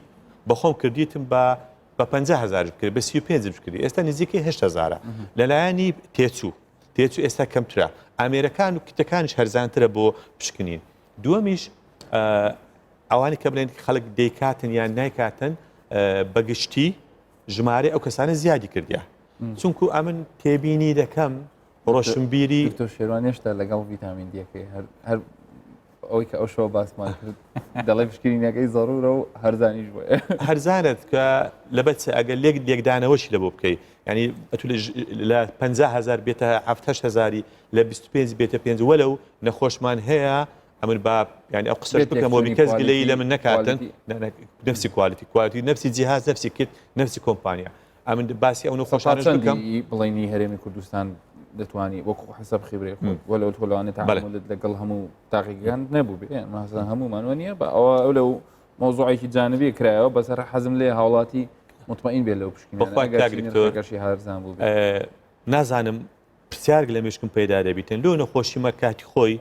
بەخۆم کردیتم بە بە 50 هزار بکرێت بە 35 بکرێت ئێستا نزیکەی 8 هزارە لەلایەنی تێچوو تێچوو ئێستا کەمترە ئامێرەکان و کتەکانیش هەرزانترە بۆ پشکنین دووەمیش ئەوانی کە بڵێن خەڵک دەیکاتن یان نایکاتن بەگشتی ژمارەی ئەو کەسانە زیادی کردیا چونکو ئەمن تێبینی دەکەم ڕۆشنبیری دکتۆر شێروان هێشتا لەگەڵ ڤیتامین دیەکەی هەر هەر ئەوەی کە ئەو شەوە باسمان کرد دەڵێ پشکنینەکەی زەرورە و هەرزانیش بۆ هەرزانت کە لەبەر چ ئەگەر لێک لێکدانەوەشی لە بۆ بکەی ینی ئەتو لە 50 هزار بێتە 7 هزاری لە 25 بێتە پێنج وەلو نەخۆشمان هەیە ئەمن با ینی ئەو قسەش بکەم بی کەس گلەیی لە من نەکاتن نفسی quality quality نفسی جیهاز نفسی kit نفسی کۆمپانیا ئەمن باسی ئەو نەخۆشانەش بکەم بڵێنی هەرێمی کوردستان دەتوانی وەکو حسب خبرەی خۆت وەلو تۆ لەوانێ تەعامولت لەگەڵ هەموو تاقیگەکان نەبوو بێ ماسە هەمومان وە نییە بە ئەوە ئەو لەو مەوزوعێکی جانبی کرایەوە بەسەر حەزم لێ هاوڵاتی مطمئین بێت لەو پشکنینە بەخوا کاک دکتۆر گەشی هەرزان بوو نازانم پرسیارێک لە مێشکم پەیدا دەبیتن لۆ نەخۆشیمە کاتی خۆی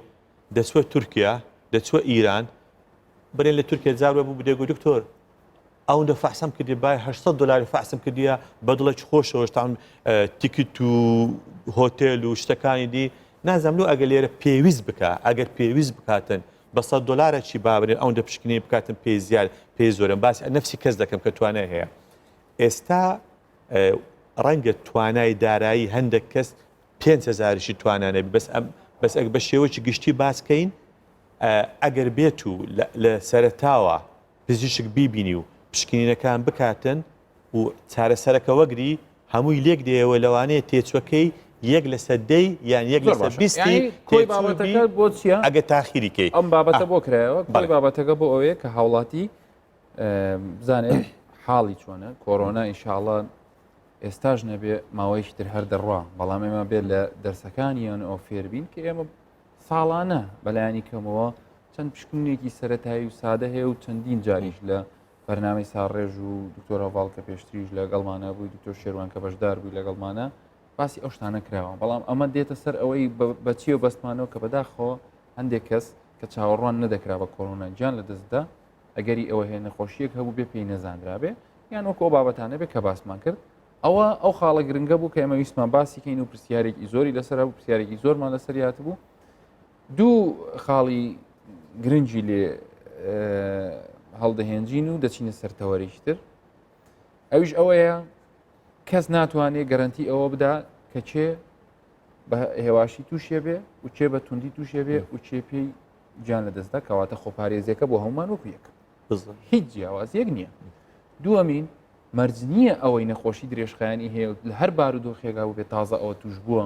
دەچوە تورکیا دەچوە ئیران برێن لە تورکیا جار بوو بدێگو دکتۆر ئەوەندە فەحسم کردی بای 800 دلاری فەحسم کردیە بە دڵێکی خۆشەوە شتان تیکت و هۆتێل و شتەکانی دی نازانم لۆ ئەگەر لێرە پێویست بکە ئەگەر پێویست بکاتن بە 100 دلارە چی بابرێن ئەوەندە پشکنی بکاتن پێی زیاد پێی زۆرم باسی نفسی کەس دەکەم کە توانای هەیە ئێستا ڕەنگە توانای دارایی هەندێک کەس 5 هزاریشی توانا نەبی بەس ئەم بەس ئەگ بە شێوەیەکی گشتی باسکەین ئەگەر بێت و لە سەرەتاوە پزیشک بیبینی و پشکنینەکان بکاتن و چارەسەرەکە وەگری هەمووی لێک دێیەوە لەوانەیە تێچوەکەی یەک لەسەر دەی یان یەک لەسەر بیستی کۆی بابەتەکە بۆ چییە ئەگە تاخیری کەی ئەم بابەتە بۆ کرایەوە کۆی بابەتەکە بۆ ئەوەیە کە هاوڵاتی بزانێت حاڵی چۆنە کۆرۆنا ئینشاڵە ئێستاش نەبێ ماوەیەکی تر هەر دەڕوا بەڵام ئێمە بێت لە دەرسەکانیان ئەو فێربین کە ئێمە ساڵانە بەلایانی کەمەوە چەند پشکنینێکی سەتایی و سادە هەیە و چەندین جاریش لە. بەرنامەی ساڕێژ و دکتۆر هەڤاڵ کە پێشتریش لەگەڵمانە بووی دکتۆر شێروان کە بەشدار بووی لەگەڵمانە باسی ئەو شتانە کراوە بەڵام ئەمە دێتە سەر ئەوەی بەچیە بەستمانەوە کە بەداخەوە هەندێک کەس کە چاوەڕوان نەدەکرا بە کۆرۆنا گیان لە دەستدا ئەگەری ئەوە هەیە نەخۆشیەک هەبوو بێ پێی نەزانرابێ یان وەکو ئەو بابەتانە بێ کە باسمان کرد ئەوە ئەو خاڵە گرنگە بوو کە ئێمە ویستمان باسی کەین و پرسیارێکی زۆری لەسەر بوو پرسیارێکی زۆرمان لەسەر هاتبوو دوو خاڵی گرنگی لێ هەڵدەهێنجین و دەچینە سەر تەوەرێکی تر ئەویش ئەوەیە کەس ناتوانێت گەرنتی ئەوە بدا کە کێ بە هێواشی تووشێ بێ و کێ بە توندی تووشێ بێ و کێ پێی گیان لە دەستدا کەواتە خۆپارێزیەکە بۆ هەمومان وەکو یەک هیچ جیاوازیەک نییە دووەمین مەرج نییە ئەوەی نەخۆشی درێژخایەنی هەیە و لە هەر بارودۆخێکا بوو بێت تازە ئەوە توش بووە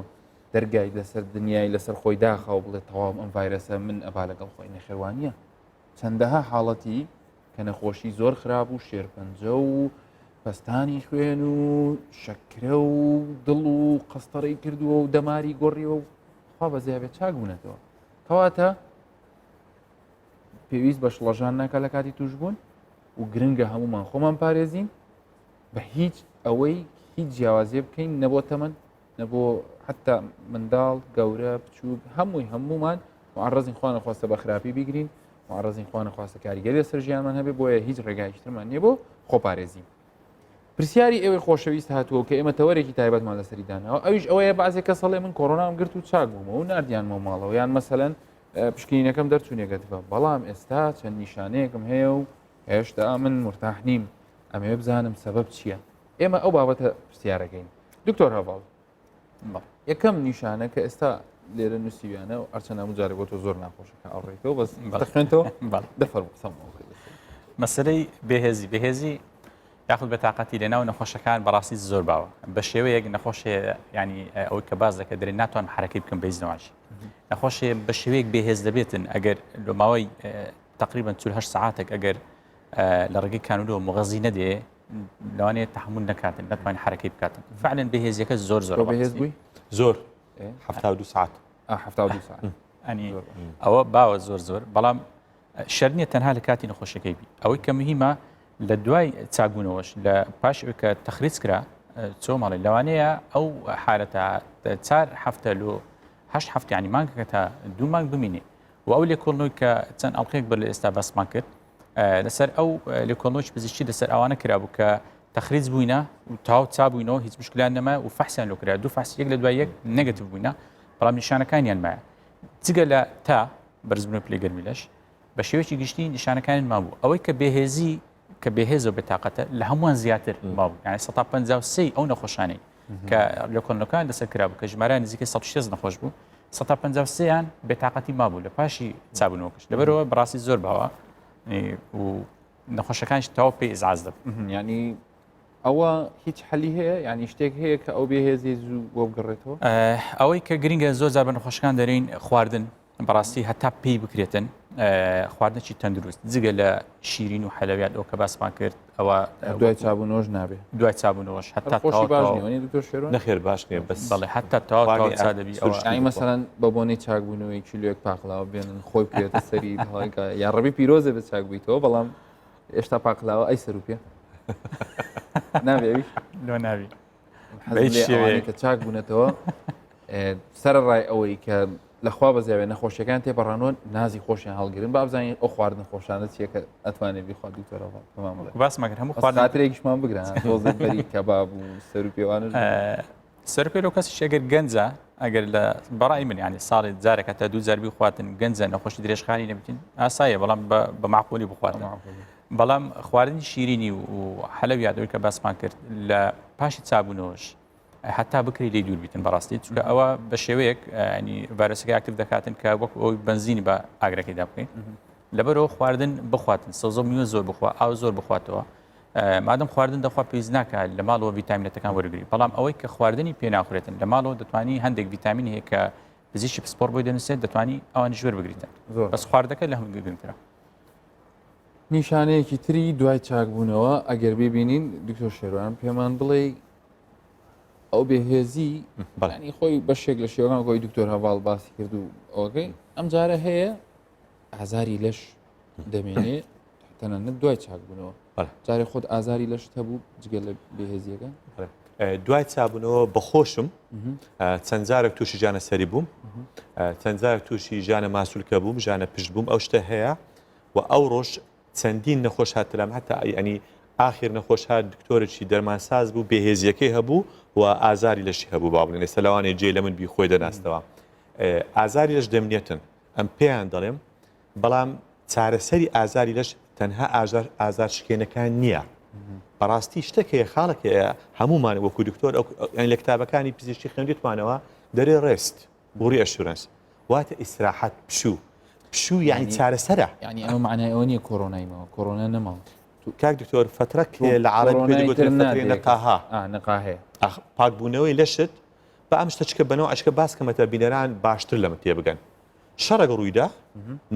دەرگای لەسەر دنیای لەسەر خۆی داخا و بڵێ تەواو ئەم ڤایرەسە من ئەبا لەگەڵ خۆی نەخێوانە چەندەها حاڵەتی کە نەخۆشی زۆر خراپ و شێرپەنجە و پەستانی خوێن و شەکرە و دڵ و قەستەڕی کردووە و دەماری گۆڕیوە و خوا بەزیابێت چاک بوونەتەوە کەواتە پێویست بە شڵەژان ناکە لە کاتی توشبوون و گرنگە هەمومان خۆمان پارێزین بە هیچ ئەوەی هیچ جیاوازیە بکەین نەبۆ تەمەن نەبۆ حتا منداڵ گەورە بچووک هەمووی هەمومان معرضین خوانە خواستە بە خراپی بیگرین معرضین خوانە خواستە کاریگەری لەسەر ژیانمان هەبێ بۆیە هیچ ڕێگایکی ترمان نییە بۆ خۆپارێزی پرسیاری ئێوەی خۆشەویست هاتووە کە ئێمە تەوەرێکی تایبەتمان لەسەری داناوە ئەویش ئەوەیە بەعزێک کەس هەڵێ من کۆرۆنام گرت و چاک بوومەوە و ناردیانمەوە ماڵەوە یان مەسەلەن پشکنینەکەم دەرچوو نێگەتیڤە بەڵام ئێستا چەند نیشانەیەکم هەیە و هێشتا من مرتاح نیم ئەمەوێ بزانم سەبەب چییە ئێمە ئەو بابەتە پرسیارەکەین دکتۆر هەڤاڵ یەکەم نیشانە کە ئێستا لێرە نووسیویانە و ئەرچەند هەموو جارێک بۆ تۆ زۆر ناخۆشە کە ئەڕێیتەوە بەس دەخوێنتەوە دەفەرموو قسەم مەسەلەی بێهێزی بێهێزی یاخود بەتاقەتی لە ناو نەخۆشەکان بەڕاستی زۆر باوە بە شێوەیەک نەخۆشێ ینی ئەوەی کە باز دەکە دەرێ ناتوان حرەکەی بکەم بە هیچ نەواشی نەخۆشێ بە شێوەیەک بێهێز دەبێتن ئەگەر لە ماوەی تقریبا 48 سعاتێک ئەگەر لە ڕێگەی کانولەوە مغەزی نەدێ لەوانەیە تحمل نەکاتن نەتوانین حرەکەی بکاتن فعلا بەهێزیەکە زۆر زۆر بەهێز بووی زۆر دو ساعت دو ساعت ئەنی ئەوە باوە زۆر زۆر بەڵام شەر نییە تەنها لە کاتی نەخۆشیەکەی بی ئەوەی کە مهمە لە دوای چاکبوونەوەش لە پاش ئەوەی کە تەخریج کرا چۆ ماڵێ لەوانەیە ئەو حالەتە چار هەفتە لۆ هەشت هەفتە ینی مانگەکە تا دوو مانگ بمینێ و ئەو لێکۆڵنەوەی کە چەند ئەڵلقەیەک بەر لە ئێستا باسمان کرد لەسەر ئەو لێکۆڵنەوەی پزیشکی لەسەر ئەوانە کرابوو کە تەخریج بووینە و تاو چابووینەوە هیچ مشکلیان نەما و فەحسیان لۆ کرا دوو فەحس یەک لە دوای یەک نێگەتیڤ بووینە بەڵام نیشانەکانیان مایە جگە لە تا بەرزبوونەوەی پلەی گەرمی لەش بە شێوەیەکی گشتی نیشانەکانی مابوو ئەوەی کە بێهێزی کە بێهێزە و بێتاقەتە لە هەمووان زیاتر مابوو یعنی 153 ئەو نەخۆشانەی کە لێکۆڵینەوەکان لەسەر کرابوو کە ژمارە نزیکەی 160 نەخۆش بوو 153یان بێتاقەتی مابوو لە پاشی چابوونەوەکەش لەبەرەوە بەڕاستی زۆر باوە و نەخۆشەکانیش تەواو پێی ئیزعاج دەبن ینی ئەوە هیچ حەلی هەیە یانی شتێک هەیە کە ئەو بێهێزی زوو بۆ بگەڕێتەوە؟ ئەوەی کە گرنگە زۆر جار بە نەخۆشەکان دەرێین خواردن بەڕاستی هەتا پێی بکرێتن خواردنێکی تەندروست جگە لە شیرین و حەلەویات ئەو کە باسمان کرد ئەوە دوای چابوونەوەش نابێ دوای چابوونەوەش هەتا خۆشی باش نییە دکتۆر شێرۆ نەخێر باش نییە بەس بەڵێ هەتا تەواو چا دەبی ئەوە یانی مەسەلەن بە بۆنەی چاکبوونەوەی کیلۆیەک پاقلاوە بێنن خۆی بکرێتە سەری یا ڕەبی پیرۆزە بێت چاک بوویتەوە بەڵام ئێشتا پاقلاوە ئەی سەروپێ نابێ ئەویش لۆ ناوی کە چاک بوونەتەوە سەرڕای ئەوەی کە لەخوا بەزیاوێ نەخۆشیەکان تێپەڕانەوە نازی خۆشیان هەڵگرن با بزانین ئەو خواردن خۆشانە چیە کە ئەتوانێت بیخوا دکتۆرەوە باس مەگەر هەموو خواردناترێکیشمان بگرن بەری کەباب و سەر و پێوانە سەرپێ لەو کەسیش ئەگەر گەنجە ئەگەر لە بەڕای من ینی ساڵی جارێکە تا دوو جار بیخواتن گەنجە نەخۆشی درێژخانی نەبتین ئاسایە بەڵام بە معقولی بخواتن بەڵام خواردنی شیرینی و حەلەویات ئەوەی کە باسمان کرد لە پاشی چابوونەوەش هەتا بکری لی دوور بیتن بەڕاستی چونکە ئەوە بە شێوەیەک ینی ڤایرۆسەکە active دەکاتن کە وەک ئەوی بەنزینی بە ئاگرەکەیدا بکەین لەبەرەوە خواردن بخواتن سەوزە میوە زۆر بخوا ئاو زۆر بخواتەوە مادەم خواردن دەخوا پێویست ناکات لە ماڵەوە ڤیتامینەتەکان وەرگری بەڵام ئەوەی کە خواردنی پێ ناخورێتن لە ماڵەوە دەتوانی هەندێک ڤیتامین هەیە کە پزیشکی پسپۆر بۆی دەنووسێت دەتوانی ئەوانیش وەربگریتن بەس خواردەکە لە هەموو گرنگترە. نیشانەیەکی تری دوای چاکبوونەوە ئەگەر ببینین دکتۆر شێروان پێمان بڵێ ئەو بێهێزی بەڵانی خۆی بەشێک لە شێوان خۆی دکتۆر هەواڵ باسی کرد و ئەوەکەی ئەم جارە هەیە ئازاری لەش دەمێنێ تەنانەت دوای چاکبوونەوە. جارێ خۆت ئازاری لەشت هەبوو جگە لە بێهێزیەکە؟ دوای چابوونەوە بەخۆشم چەند جارێک تووشی ژانە سەری بووم چەند جارێک تووشی ژانە ماسولکە بووم ژانە پشت بووم ئەو شتە هەیە و ئەو ڕۆژ چەندین نەخۆش هاتلام هەتا ینی ئاخر نەخۆش هات دکتۆرێکی دەرمانساز بوو بێهێزیەکەی هەبوو و ئازاری لەشی هەبوو با بڵێن ئێستا لەوانەیە جێ لە من بی خۆی دەناستەوە ئازاری لەش دەمنێتن ئەم پێیان دەڵێم بەڵام چارەسەری ئازاری لەش تەنها ئازار ئازار شکێنەکان نییە بەڕاستی شتێک هەیە خاڵێک هەیە هەمومان وەکو دکتۆر ئەو لە کتابەکانی پزیشکی خوێندیتمانەوە دەرێ rest و reassurance واتە ئیسراحەت پشوو پشوو یعنی چارەسەرە یعنی ئەمە معنای ئەوە نییە کۆرۆنای ماوە کۆرۆنا نەماوە کاک دکتۆر فترە لە عرب نقاها نقاهەیە پاکبوونەوەی لەشت بە ئەم شتە چکە بەنەوە ئەشکە باس کەمەتە بینەران باشتر لەمە تێبگەن شەڕێک ڕوویدا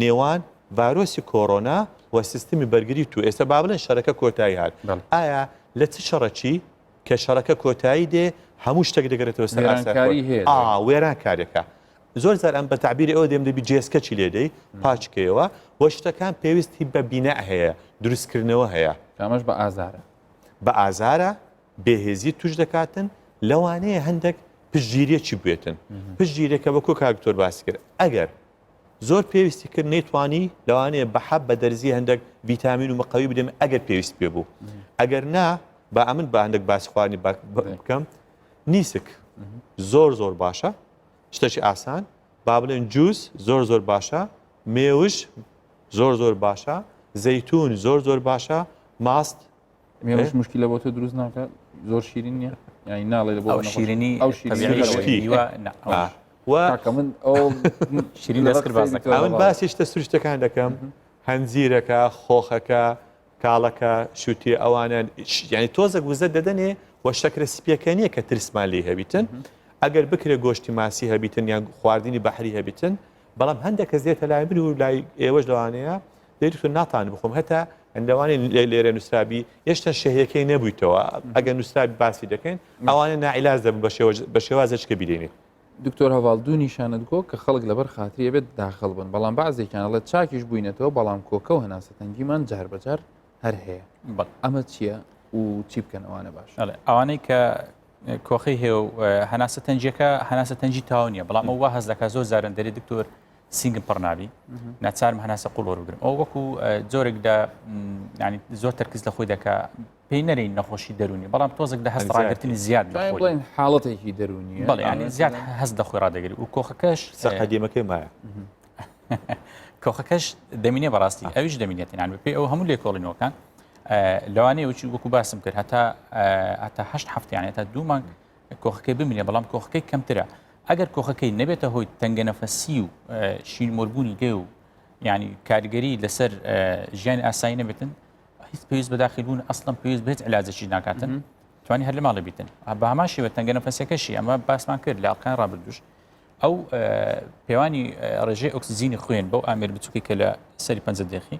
نێوان ڤایرۆسی کۆرۆنا و سیستمی بەرگری تو ئێستا با بڵێن شەرەکە کۆتایی هات ئایا لە چ شەڕەکی کە شەڕەکە کۆتایی دێ هەموو شتێک دەگەرێتەوە سەر وێرانکاری هەیە وێرانکاریەکە زۆر جار ئەم بە تعبیری ئەوە دێم دەبی جێسکەچی لێ دەی پاچکەیەوە و شتەکان پێویستی بە بینە هەیە دروستکردنەوە هەیە ئەمەش بە ئازارە بە ئازارە بێهێزی توش دەکاتن لەوانەیە هەندێک پشتگیریەکی بوێتن پشتگیرێکە وەکو کاک دکتۆر باسی کرد ئەگەر زۆر پێویستی کرد نەیتوانی لەوانەیە بە حەب بە دەرزی هەندێک ڤیتامین و مقەوی بدەم ئەگەر پێویست پێ بوو ئەگەر نا با ئەمن بە هەندێک باسی خواردنی بکەم نیسک زۆر زۆر باشە شتێکی ئاسان با بڵێن جوز زۆر زۆر باشە مێوش زۆر زۆر باشە زەیتون زۆر زۆر باشە ماست مێوژ مشکلە بۆ تۆ دروست ناکات زۆر شیرین نییە یانی ناڵێ لە بۆ ئەو شیرینی ئەو شیرینی من ئەو شیرین دەستکرد باس دەکەم من باسی شتە سروشتەکان دەکەم هەنجیرەکە خۆخەکە کاڵەکە شووتی ئەوانە یعنی تۆزێک وزە دەدەنێ و شەکرە سپیەکە نییە کە ترسمان لی هەبیتن ئەگەر بکرێ گۆشتی ماسی هەبیتن یان خواردنی بەحری هەبیتن بەڵام هەندێک کەس دێتە لای من و لای ئێوەش لەوانەیە دەی دکتۆر ناتوانم بخۆم هەتا لەوانەیە لێرە نووسرابی هێشتا شەهیەکەی نەبوویتەوە ئەگەر نووسرابی باسی دەکەین ئەوانە ناعیلاج دەبن بە شێوە بە شێوازێک کە بیدەینێ دکتۆر هەواڵ دوو نیشانەت گۆ کە خەڵک لەبەر خاتری ئەبێت داخڵ بن بەڵام بەعزێکیان ئەڵێت چاکیش بووینەتەوە بەڵام کۆکە و هەناسە تەنگیمان جار بەجار هەر هەیە بەڵێ. ئەمە چییە و چی بکەن ئەوانە باش ئەڵێ ئەوانەی کە کۆخەی هەیە و هەناسە تەنگیەکە هەناسە تەنگی تاو نییە بەڵام ئەو وا هەست دەکات زۆر جاران دەرێ دکتۆر سینگم پڕ نابی ناچارم هەناسە قوڵ وەربگرم ئەو وەکو جۆرێک لە ینی زۆر تەرکز لە خۆی دەکا پێی نەرین نەخۆشی دەرونی بەڵام تۆزێک لە هەست ڕاگرتنی زیاد لە خۆی بڵێن حاڵەتێکی دەرونی بەڵێ ینی زیاد هەست لە خۆی ڕادەگری و کۆخەکەش قەدیمەکەی مایە کۆخەکەش دەمینێ بەڕاستی ئەویش دەمینێت یان بەپێی ئەو هەموو لێکۆڵینەوەکان لەوانەیە وچی وەکو باسم کرد هەتا هەتا هەشت هەفتیانە تا دوو مانگ کۆخەکەی بمینێ بەڵام کۆخەکەی کەمترە ئەگەر کۆخەکەی نەبێتە هۆی تەنگەنەفەسی و شینمۆربوونی لێ و ینی کاریگەری لەسەر ژیانی ئاسایی نەبێتن هیچ پێویست بە داخلبوون ئەسڵم پێویست بێت علاجێکی ناکاتن توانی هەر لە ماڵە بیتن بە هەمان شێوە تەنگەنەفەسەکەشی ئەمە باسمان کرد لە ئەڵقەی ڕابردوش ئەو پێوانی ڕێژەی ئۆکسجینی خوێن بەو ئامێر بچووکی کە لە سەری پەنجە دێخی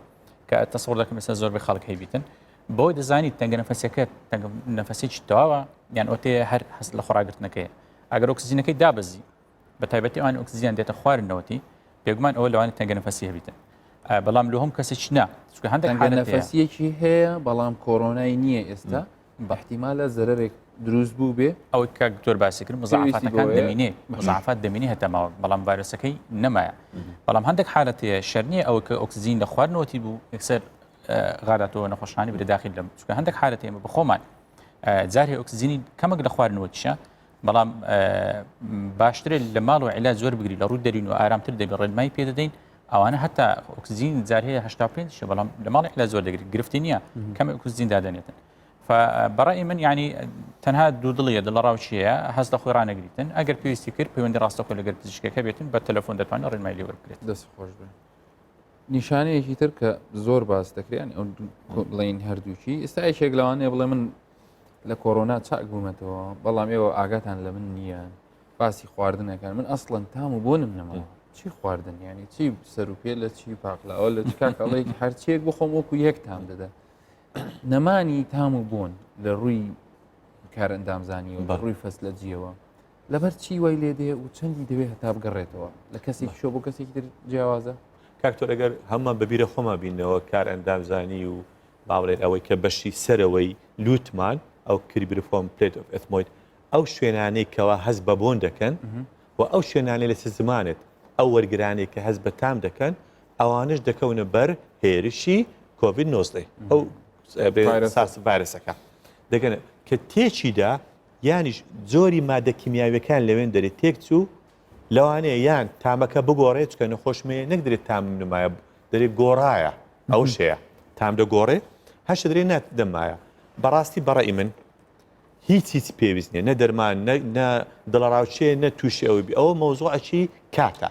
کە تەسەور دەکەم ئێستا زۆربەی خەڵک هەیبیتن بەوەی دەزانیت تەنگە نەفەسەکە تەنگە نەفەسێکی تەواوە یان ئۆتێ هەر هەست لە خۆراگرتنەکەی ئەگەر ئۆکسجینەکەی دابەزی بە تایبەتی ئەوان ئۆکسجین دێتە خواردنەوەتی بێگومان ئەوە لەوانە تەنگە نەفەسی هەبیتن بەڵام لە هەم کەسێکی نا چونکە هەندێک نەفەسیەکی هەیە بەڵام کۆرۆنای نییە ئێستا احتیمالە زەرەرێک دروست بوو بێ ئەوەی کاک دکتۆر باسی کرد مزاعفاتەکان دەمینێ مزاعفات دەمینێ هەتا ماوە بەڵام ڤایرۆسەکەی نەمایە بەڵام هەندێک حالەت هەیە شەر نییە ئەوە کە ئۆکسجین لە خواردنەوەتی بوو یەکسەر غاداتەوە نەخۆشخانی برێ داخل لەم چونکە هەندێک حالەت ئێمە بەخۆمان جارێ ئۆکسجینی کەمێک لە خواردنەوەتیشە بەڵام باشترە لە ماڵ و عیلاج زۆر بگری لە ڕوو دەرین و ئارامتر دەبێت ڕێنمایی پێ دەدەین ئەوانە هەتا ئۆکسجین جار هەیە 85 شە بەڵام لە ماڵی عیلاج زۆر دەگرێت گرفتی نییە کەم ئۆکسجین دادەنێتن بەڕای من یعنی تەنها دوو دڵیە دڵە ڕاوچیە هەست لە خۆی ڕانەگریتن ئەگەر پێویستی کرد پەیوەندی ڕاستەخۆ لەگەر پزیشکەکە بێتن بە تەلەفۆن دەتوانن ڕێنمایی لێ وەربگرێت دەست خۆش بێ نیشانەیەکی تر کە زۆر باس دەکرێن ئەو بڵین هەردووکی ئێستا یەکێک لەوانەیە بڵێ من لە کۆرۆنا چاک بوومەتەوە بەڵام ئێوە ئاگاتان لە من نییە باسی خواردنەکان من ئەسڵەن تام و بۆنم نەماوە چی خواردن ینی چی سەر و پێ لە چی پاقلاوە لە چ کاکەڵێک هەرچیەک بخۆم وەکو یەک تام دەدا نەمانی تام و بۆن لە ڕووی کارئەندامزانی و لە ڕووی فەسلەجیەوە لەبەر چی وای لێ دێ و چەندی دەوێ هەتا بگەڕێتەوە لە کەسێکی شۆ بۆ کەسێکی تر جیاوازە کاکتۆر ئەگەر هەمومان بەبیرە خۆمان بینەوە کار ئەندامزانی و. با بڵێن ئەوەی کە بەشی سەرەوەی لوتمان ئەو cribriform plate of ethmoid ئەو شوێنانەی کەوا هەست بە بۆن دەکەن و ئەو شوێنانەی لەسەر زمانت ئەو وەرگرانەی کە هەست بە تام دەکەن ئەوانش دەکەونە بەر هێرشی کۆڤید 19 ئەو سارس ڤایرەسەکە دەگەن کە تێچیدا یانیش جۆری مادە کیمیاویەکان لەوێن دەرێ تێک چوو لەوانەیە یان تامەکە بگۆڕێت چکە نەخۆشمەیە نەک درێت تامم نمایە دەرێ گۆڕایە ئەو شەیە تام دەگۆڕێ هەشت درێ نات دەمایە بەڕاستی بەڕی من هیچ هیچ پێویست نیە نە دەرمان نە دڵەڕاوچێ نە تووشی ئەوەی بی ئەوە مەوزوعەکی کاتە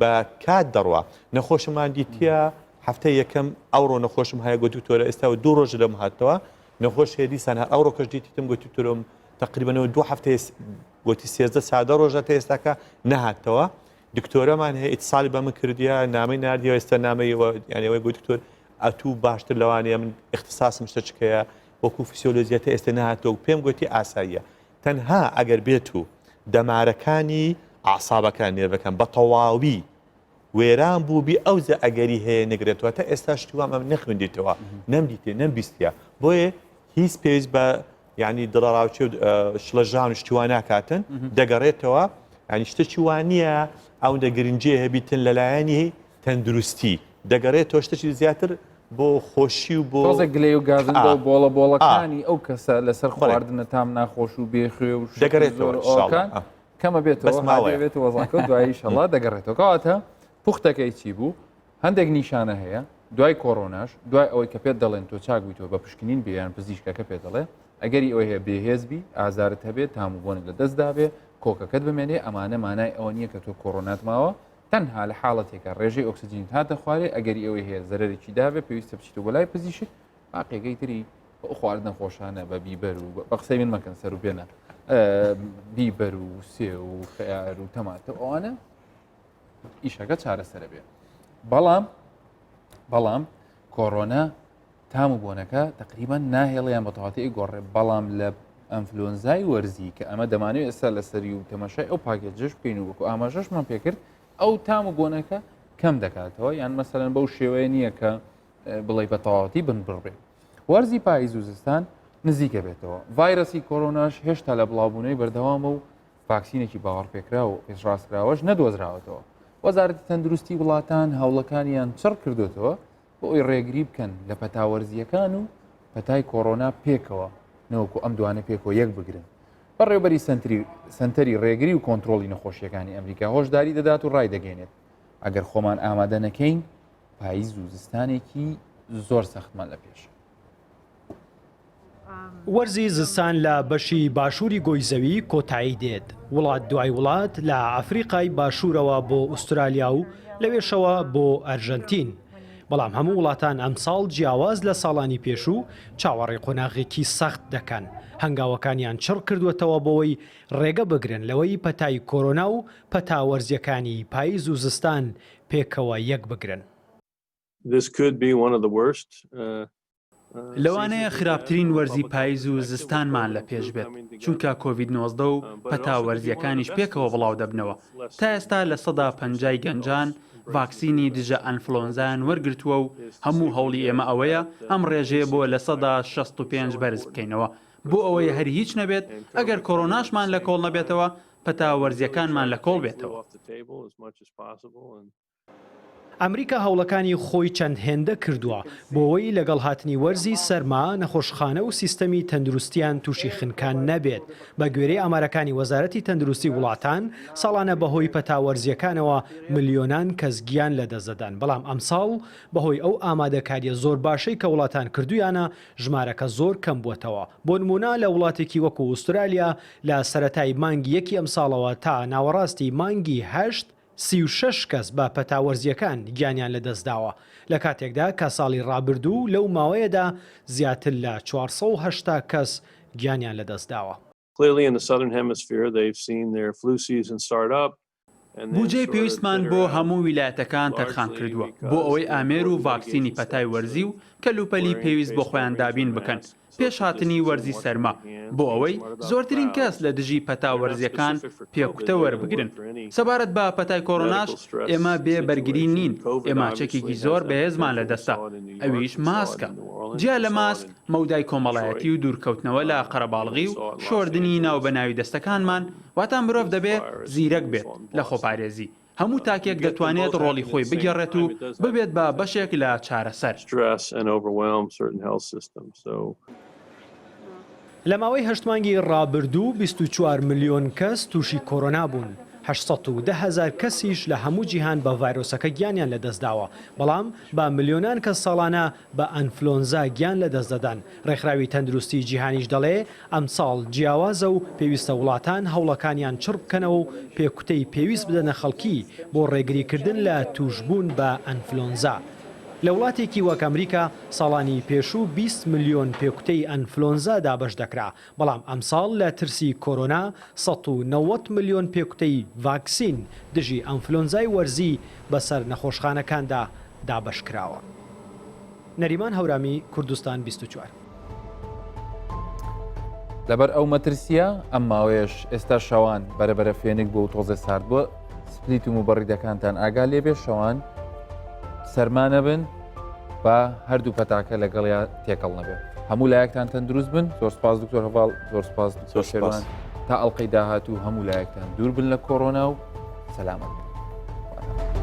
بە کات دەڕوا نەخۆشمان دیتە هەفتە یەکەم ئەوڕۆ نەخۆشم هەیە گوت دکتۆرە ئێستا و دوو ڕۆژ لەم هاتەوە نەخۆش هەیە دیسان هەر ئەوڕۆ کەش دیتیتم گوتی دکتۆرم تقریبا دوو هەفتەیە گوتی 13 سادە ڕۆژە تا ئێستاکە نەهاتەوە دکتۆرەمان هەیە ئیتسالی بە من کردیە نامەی ناردیەوە ئێستا نامەی یانەوەی گوت دکتۆر ئەتوو باشتر لەوانەیە من اختصاصم شتە چکەیە وەکو فسیۆلۆجیەتە ئێستا نەهاتەوە پێم گوتی ئاساییە تەنها ئەگەر بێت و دەمارەکانی ئاسابەکان nerve ەکان بە تەواوی وێران بووبی ئەوجە ئەگەری هەیە نەگرێتەوە تا ئێستا شتی وام ئەم نەخوێندیتەوە نەمدیتێ نەمبیستە بۆیە هیچ پێویست بە یعنی دڵەڕاوکێ و شڵەژان و شتی وا ناکاتن دەگەڕێتەوە ینی شتێکی وا نییە ئەوەندە گرنگی هەبیتن لەلایەنی تەندروستی دەگەڕێتەوە شتێکی زیاتر بۆ خۆشی و بۆ تۆزێک گلەی و گازندە و بۆڵە بۆڵەکانی ئەو کەسە لەسەر خواردنە تام ناخۆش و بێخوێ و دەگەڕێتەوە ئەوکان کەمە بێتەوە ماوەیە وەزاکە دوایی ئیشەڵا دەگەڕێتەوە کەواتە پوختەکەی چی بوو هەندێک نیشانە هەیە دوای کۆرۆناش دوای ئەوەی کە پێت دەڵێن تۆ چاک بوویتەوە بە پشکنین بێ یان پزیشکەکە پێ دەڵێ ئەگەری ئەوەی هەیە بێهێز بی ئازارت هەبێت تام و بۆنت لە دەستدا بێ کۆکەکەت بمێنێ ئەمانە مانای ئەوە نییە کە تۆ کۆرۆنات ماوە تەنها لە حاڵەتێکە ڕێژەی ئۆکسجینت هاتە خوارێ ئەگەری ئەوەی هەیە زەرەرێکی دابێ پێویستە بچیتەوە بۆ لای پزیشک باقیەکەی تری ئەو خواردنە خۆشانە بە بیبەر و بە قسەی من مەکەن سەر و پێنە بیبەر و سێ و خەیار و تەماتە ئەوانە ئیشەکە چارەسەرە بێ بەڵام بەڵام کۆرۆنا تام و بۆنەکە تقریبان ناهێڵیان بە تەواتی گۆڕێ بەڵام لە ئەنفلۆنزای وەرزی کە ئەمە دەمانەوێت ئێستا لەسەری و تەماشای ئەو package ەش بکەین و وەکو ئاماژەشمان پێکرد ئەو تام و بۆنەکە کەم دەکاتەوە یان مەسەلەن بەو شێوەیە نییە کە بڵێ بە تەواوەتی بنبڕ بێت وەرزی پاییز و زستان نزیکە بێتەوە ڤایرەسی کۆرۆناش هێشتا لە بڵاوبوونەوەی بەردەوامە و ڤاکسینێکی باوەڕپێکراو و پێشڕاستکراوەش نەدۆزراوەتەوە وەزارەتی تەندروستی وڵاتان هەوڵەکانیان چڕ کردوێتەوە بۆ ئەوی ڕێگری بکەن لە پەتا وەرزییەکان و پەتای کۆرۆنا پێکەوە نەوەکو ئەم دوانە پێکەوە یەک بگرن. بەڕێوبەری سەنتەری ڕێگری و کۆنترۆڵی نەخۆشیەکانی ئەمریکا هۆشداری دەدات و ڕایدەگەێنێت ئەگەر خۆمان ئامادە نەکەین پاییز و زستانێکی زۆر سەختمان لە پێشە. وەرزی زستان لە بەشی باشووری گۆی زەوی کۆتایی دێت، وڵات دوای وڵات لە ئەفریقای باشوورەوە بۆ ئوسترالیا و لەوێشەوە بۆ ئەرژەنتین. بەڵام هەموو وڵاتان ئەمساڵ جیاواز لە ساڵانی پێشوو چاوەڕێی قۆناغێکی سەخت دەکەن، هەنگاوەکانیان چڕ کردووەتەوە بۆوەی ڕێگە بگرن لەوەی پەتای کۆرۆنا و پەتا وەرزییەکانی پایز و زستان پێکەوە یەکبگرن. لەوانەیە خراپترین وەرزی پایز و زستانمان لە پێش بێت، چونکە کۆڤید 19 و پەتا وەرزییەکانیش پێکەوە بڵاودەبنەوە. تا ئێستا 50% ی گەنجان ڤاکسینی دژە ئەنفلۆنزایان وەرگرتووە و هەموو هەوڵی ئێمە ئەوەیە ئەم ڕێژەیە بۆ 65% بەرز بکەینەوە بۆ ئەوەی هەر هیچ نەبێت ئەگەر کۆرۆناشمان لە کۆڵ نەبێتەوە پەتا وەرزییەکانمان لە کۆڵ بێتەوە. ئەمریکا هەوڵەکانی خۆی چەند هێندە کردووە بۆوەی لەگەڵ هاتنی وەرزی سەرما نەخۆشخانە و سیستەمی تەندروستیان تووشی خنکان نەبێت. بە گوێرەی ئامارەکانی وەزارەتی تەندروستی وڵاتان، ساڵانە بەهۆی پەتا وەرزییەکانەوە ملیۆنان کەس گیان لەدەستدەدەن، بەڵام ئەمساڵ بەهۆی ئەو ئامادەکارییە زۆر باشەی کە وڵاتان کردوویانە ژمارەکە زۆر کەمبووەتەوە. بۆ نموونە لە وڵاتێکی وەکو ئوسترالیا لە سەرەتای مانگی یەکی ئەمساڵەوە تا ناوەڕاستی مانگی هەشت، 36 کەس بە پەتا وەرزییەکان گیانیان لەدەستداوە، لە کاتێکدا کە ساڵی ڕابردوو لەو ماوەیەدا زیاتر لە 480 کەس گیانیان لەدەستداوە. بودجەی پێویستمان بۆ هەموو ویلایەتەکان تەرخان کردووە بۆ ئەوەی ئامێر و ڤاکسینی پەتای وەرزی و کەلوپەلی پێویست بۆ خۆیان دابین بکەن پێش هاتنی وەرزی سەرما بۆ ئەوەی زۆرترین کەس لە دژی پەتا وەرزییەکان پێکوتە وەربگرن. سەبارەت بە پەتای کۆرۆناش ئێمە بێ بەرگری نین، ئێمە چەکێکی زۆر بەهێزمان لەدەستە ئەویش ماسکە. جیا لە ماسک، مەودای کۆمەڵایەتی و دوورکەوتنەوە لە قەرەباڵغی و شۆردنی ناوبەناوی دەستەکانمان، واتا مرۆڤ دەبێ زیرەک بێت لە خۆپارێزی. هەموو تاکێک دەتوانێت ڕۆڵی خۆی بگێڕێت و ببێت بە بەشێک لە چارەسەر. لە ماوەی هەشت مانگی ڕابردوو 24 ملیۆن کەس تووشی کۆرۆنا بوون، 810 هەزار کەسیش لە هەموو جیهان بە ڤایرۆسەکە گیانیان لەدەستداوە، بەڵام بە ملیۆنان کەس ساڵانە بە ئەنفلۆنزا گیان لەدەستدەدەن، ڕێکخراوی تەندروستی جیهانیش دەڵێ ئەمساڵ جیاوازە و پێویستە وڵاتان هەوڵەکانیان چڕ بکەنەوە و پێکوتەی پێویست بدەنە خەڵکی بۆ ڕێگریکردن لە تووشبوون بە ئەنفلۆنزا. لە وڵاتێکی وەک ئەمریکا ساڵانی پێشوو 20 ملیۆن پێکوتەی ئەنفلۆنزا دابەش دەکرا، بەڵام ئەمساڵ لە ترسی کۆرۆنا 190 ملیۆن پێکوتەی ڤاکسین دژی ئەنفلۆنزای وەرزی بەسەر نەخۆشخانەکاندا دابەشکراوە. نەریمان هەورامی، کوردستان 24. لەبەر ئەو مەترسیە ئەم ماوەیەش ئێستا شەوان بەرەبەرە فێنک بۆ و تۆزێ سارد بووە سپلیت و موبەڕیدەکانتان ئاگا لێبێ شەوان سەرما نەبن با هەردوو پەتاکە لەگەڵیا تێکەڵ نەبێت هەموو لایەکتان تەندروست بن زۆر سپاس دکتۆر هەواڵ زۆر سپاس دکتۆر شێروان تا ئەڵلقەی داهاتوو هەموو لایەکتان دوور بن لە کۆرۆنا و سەلامەت بن.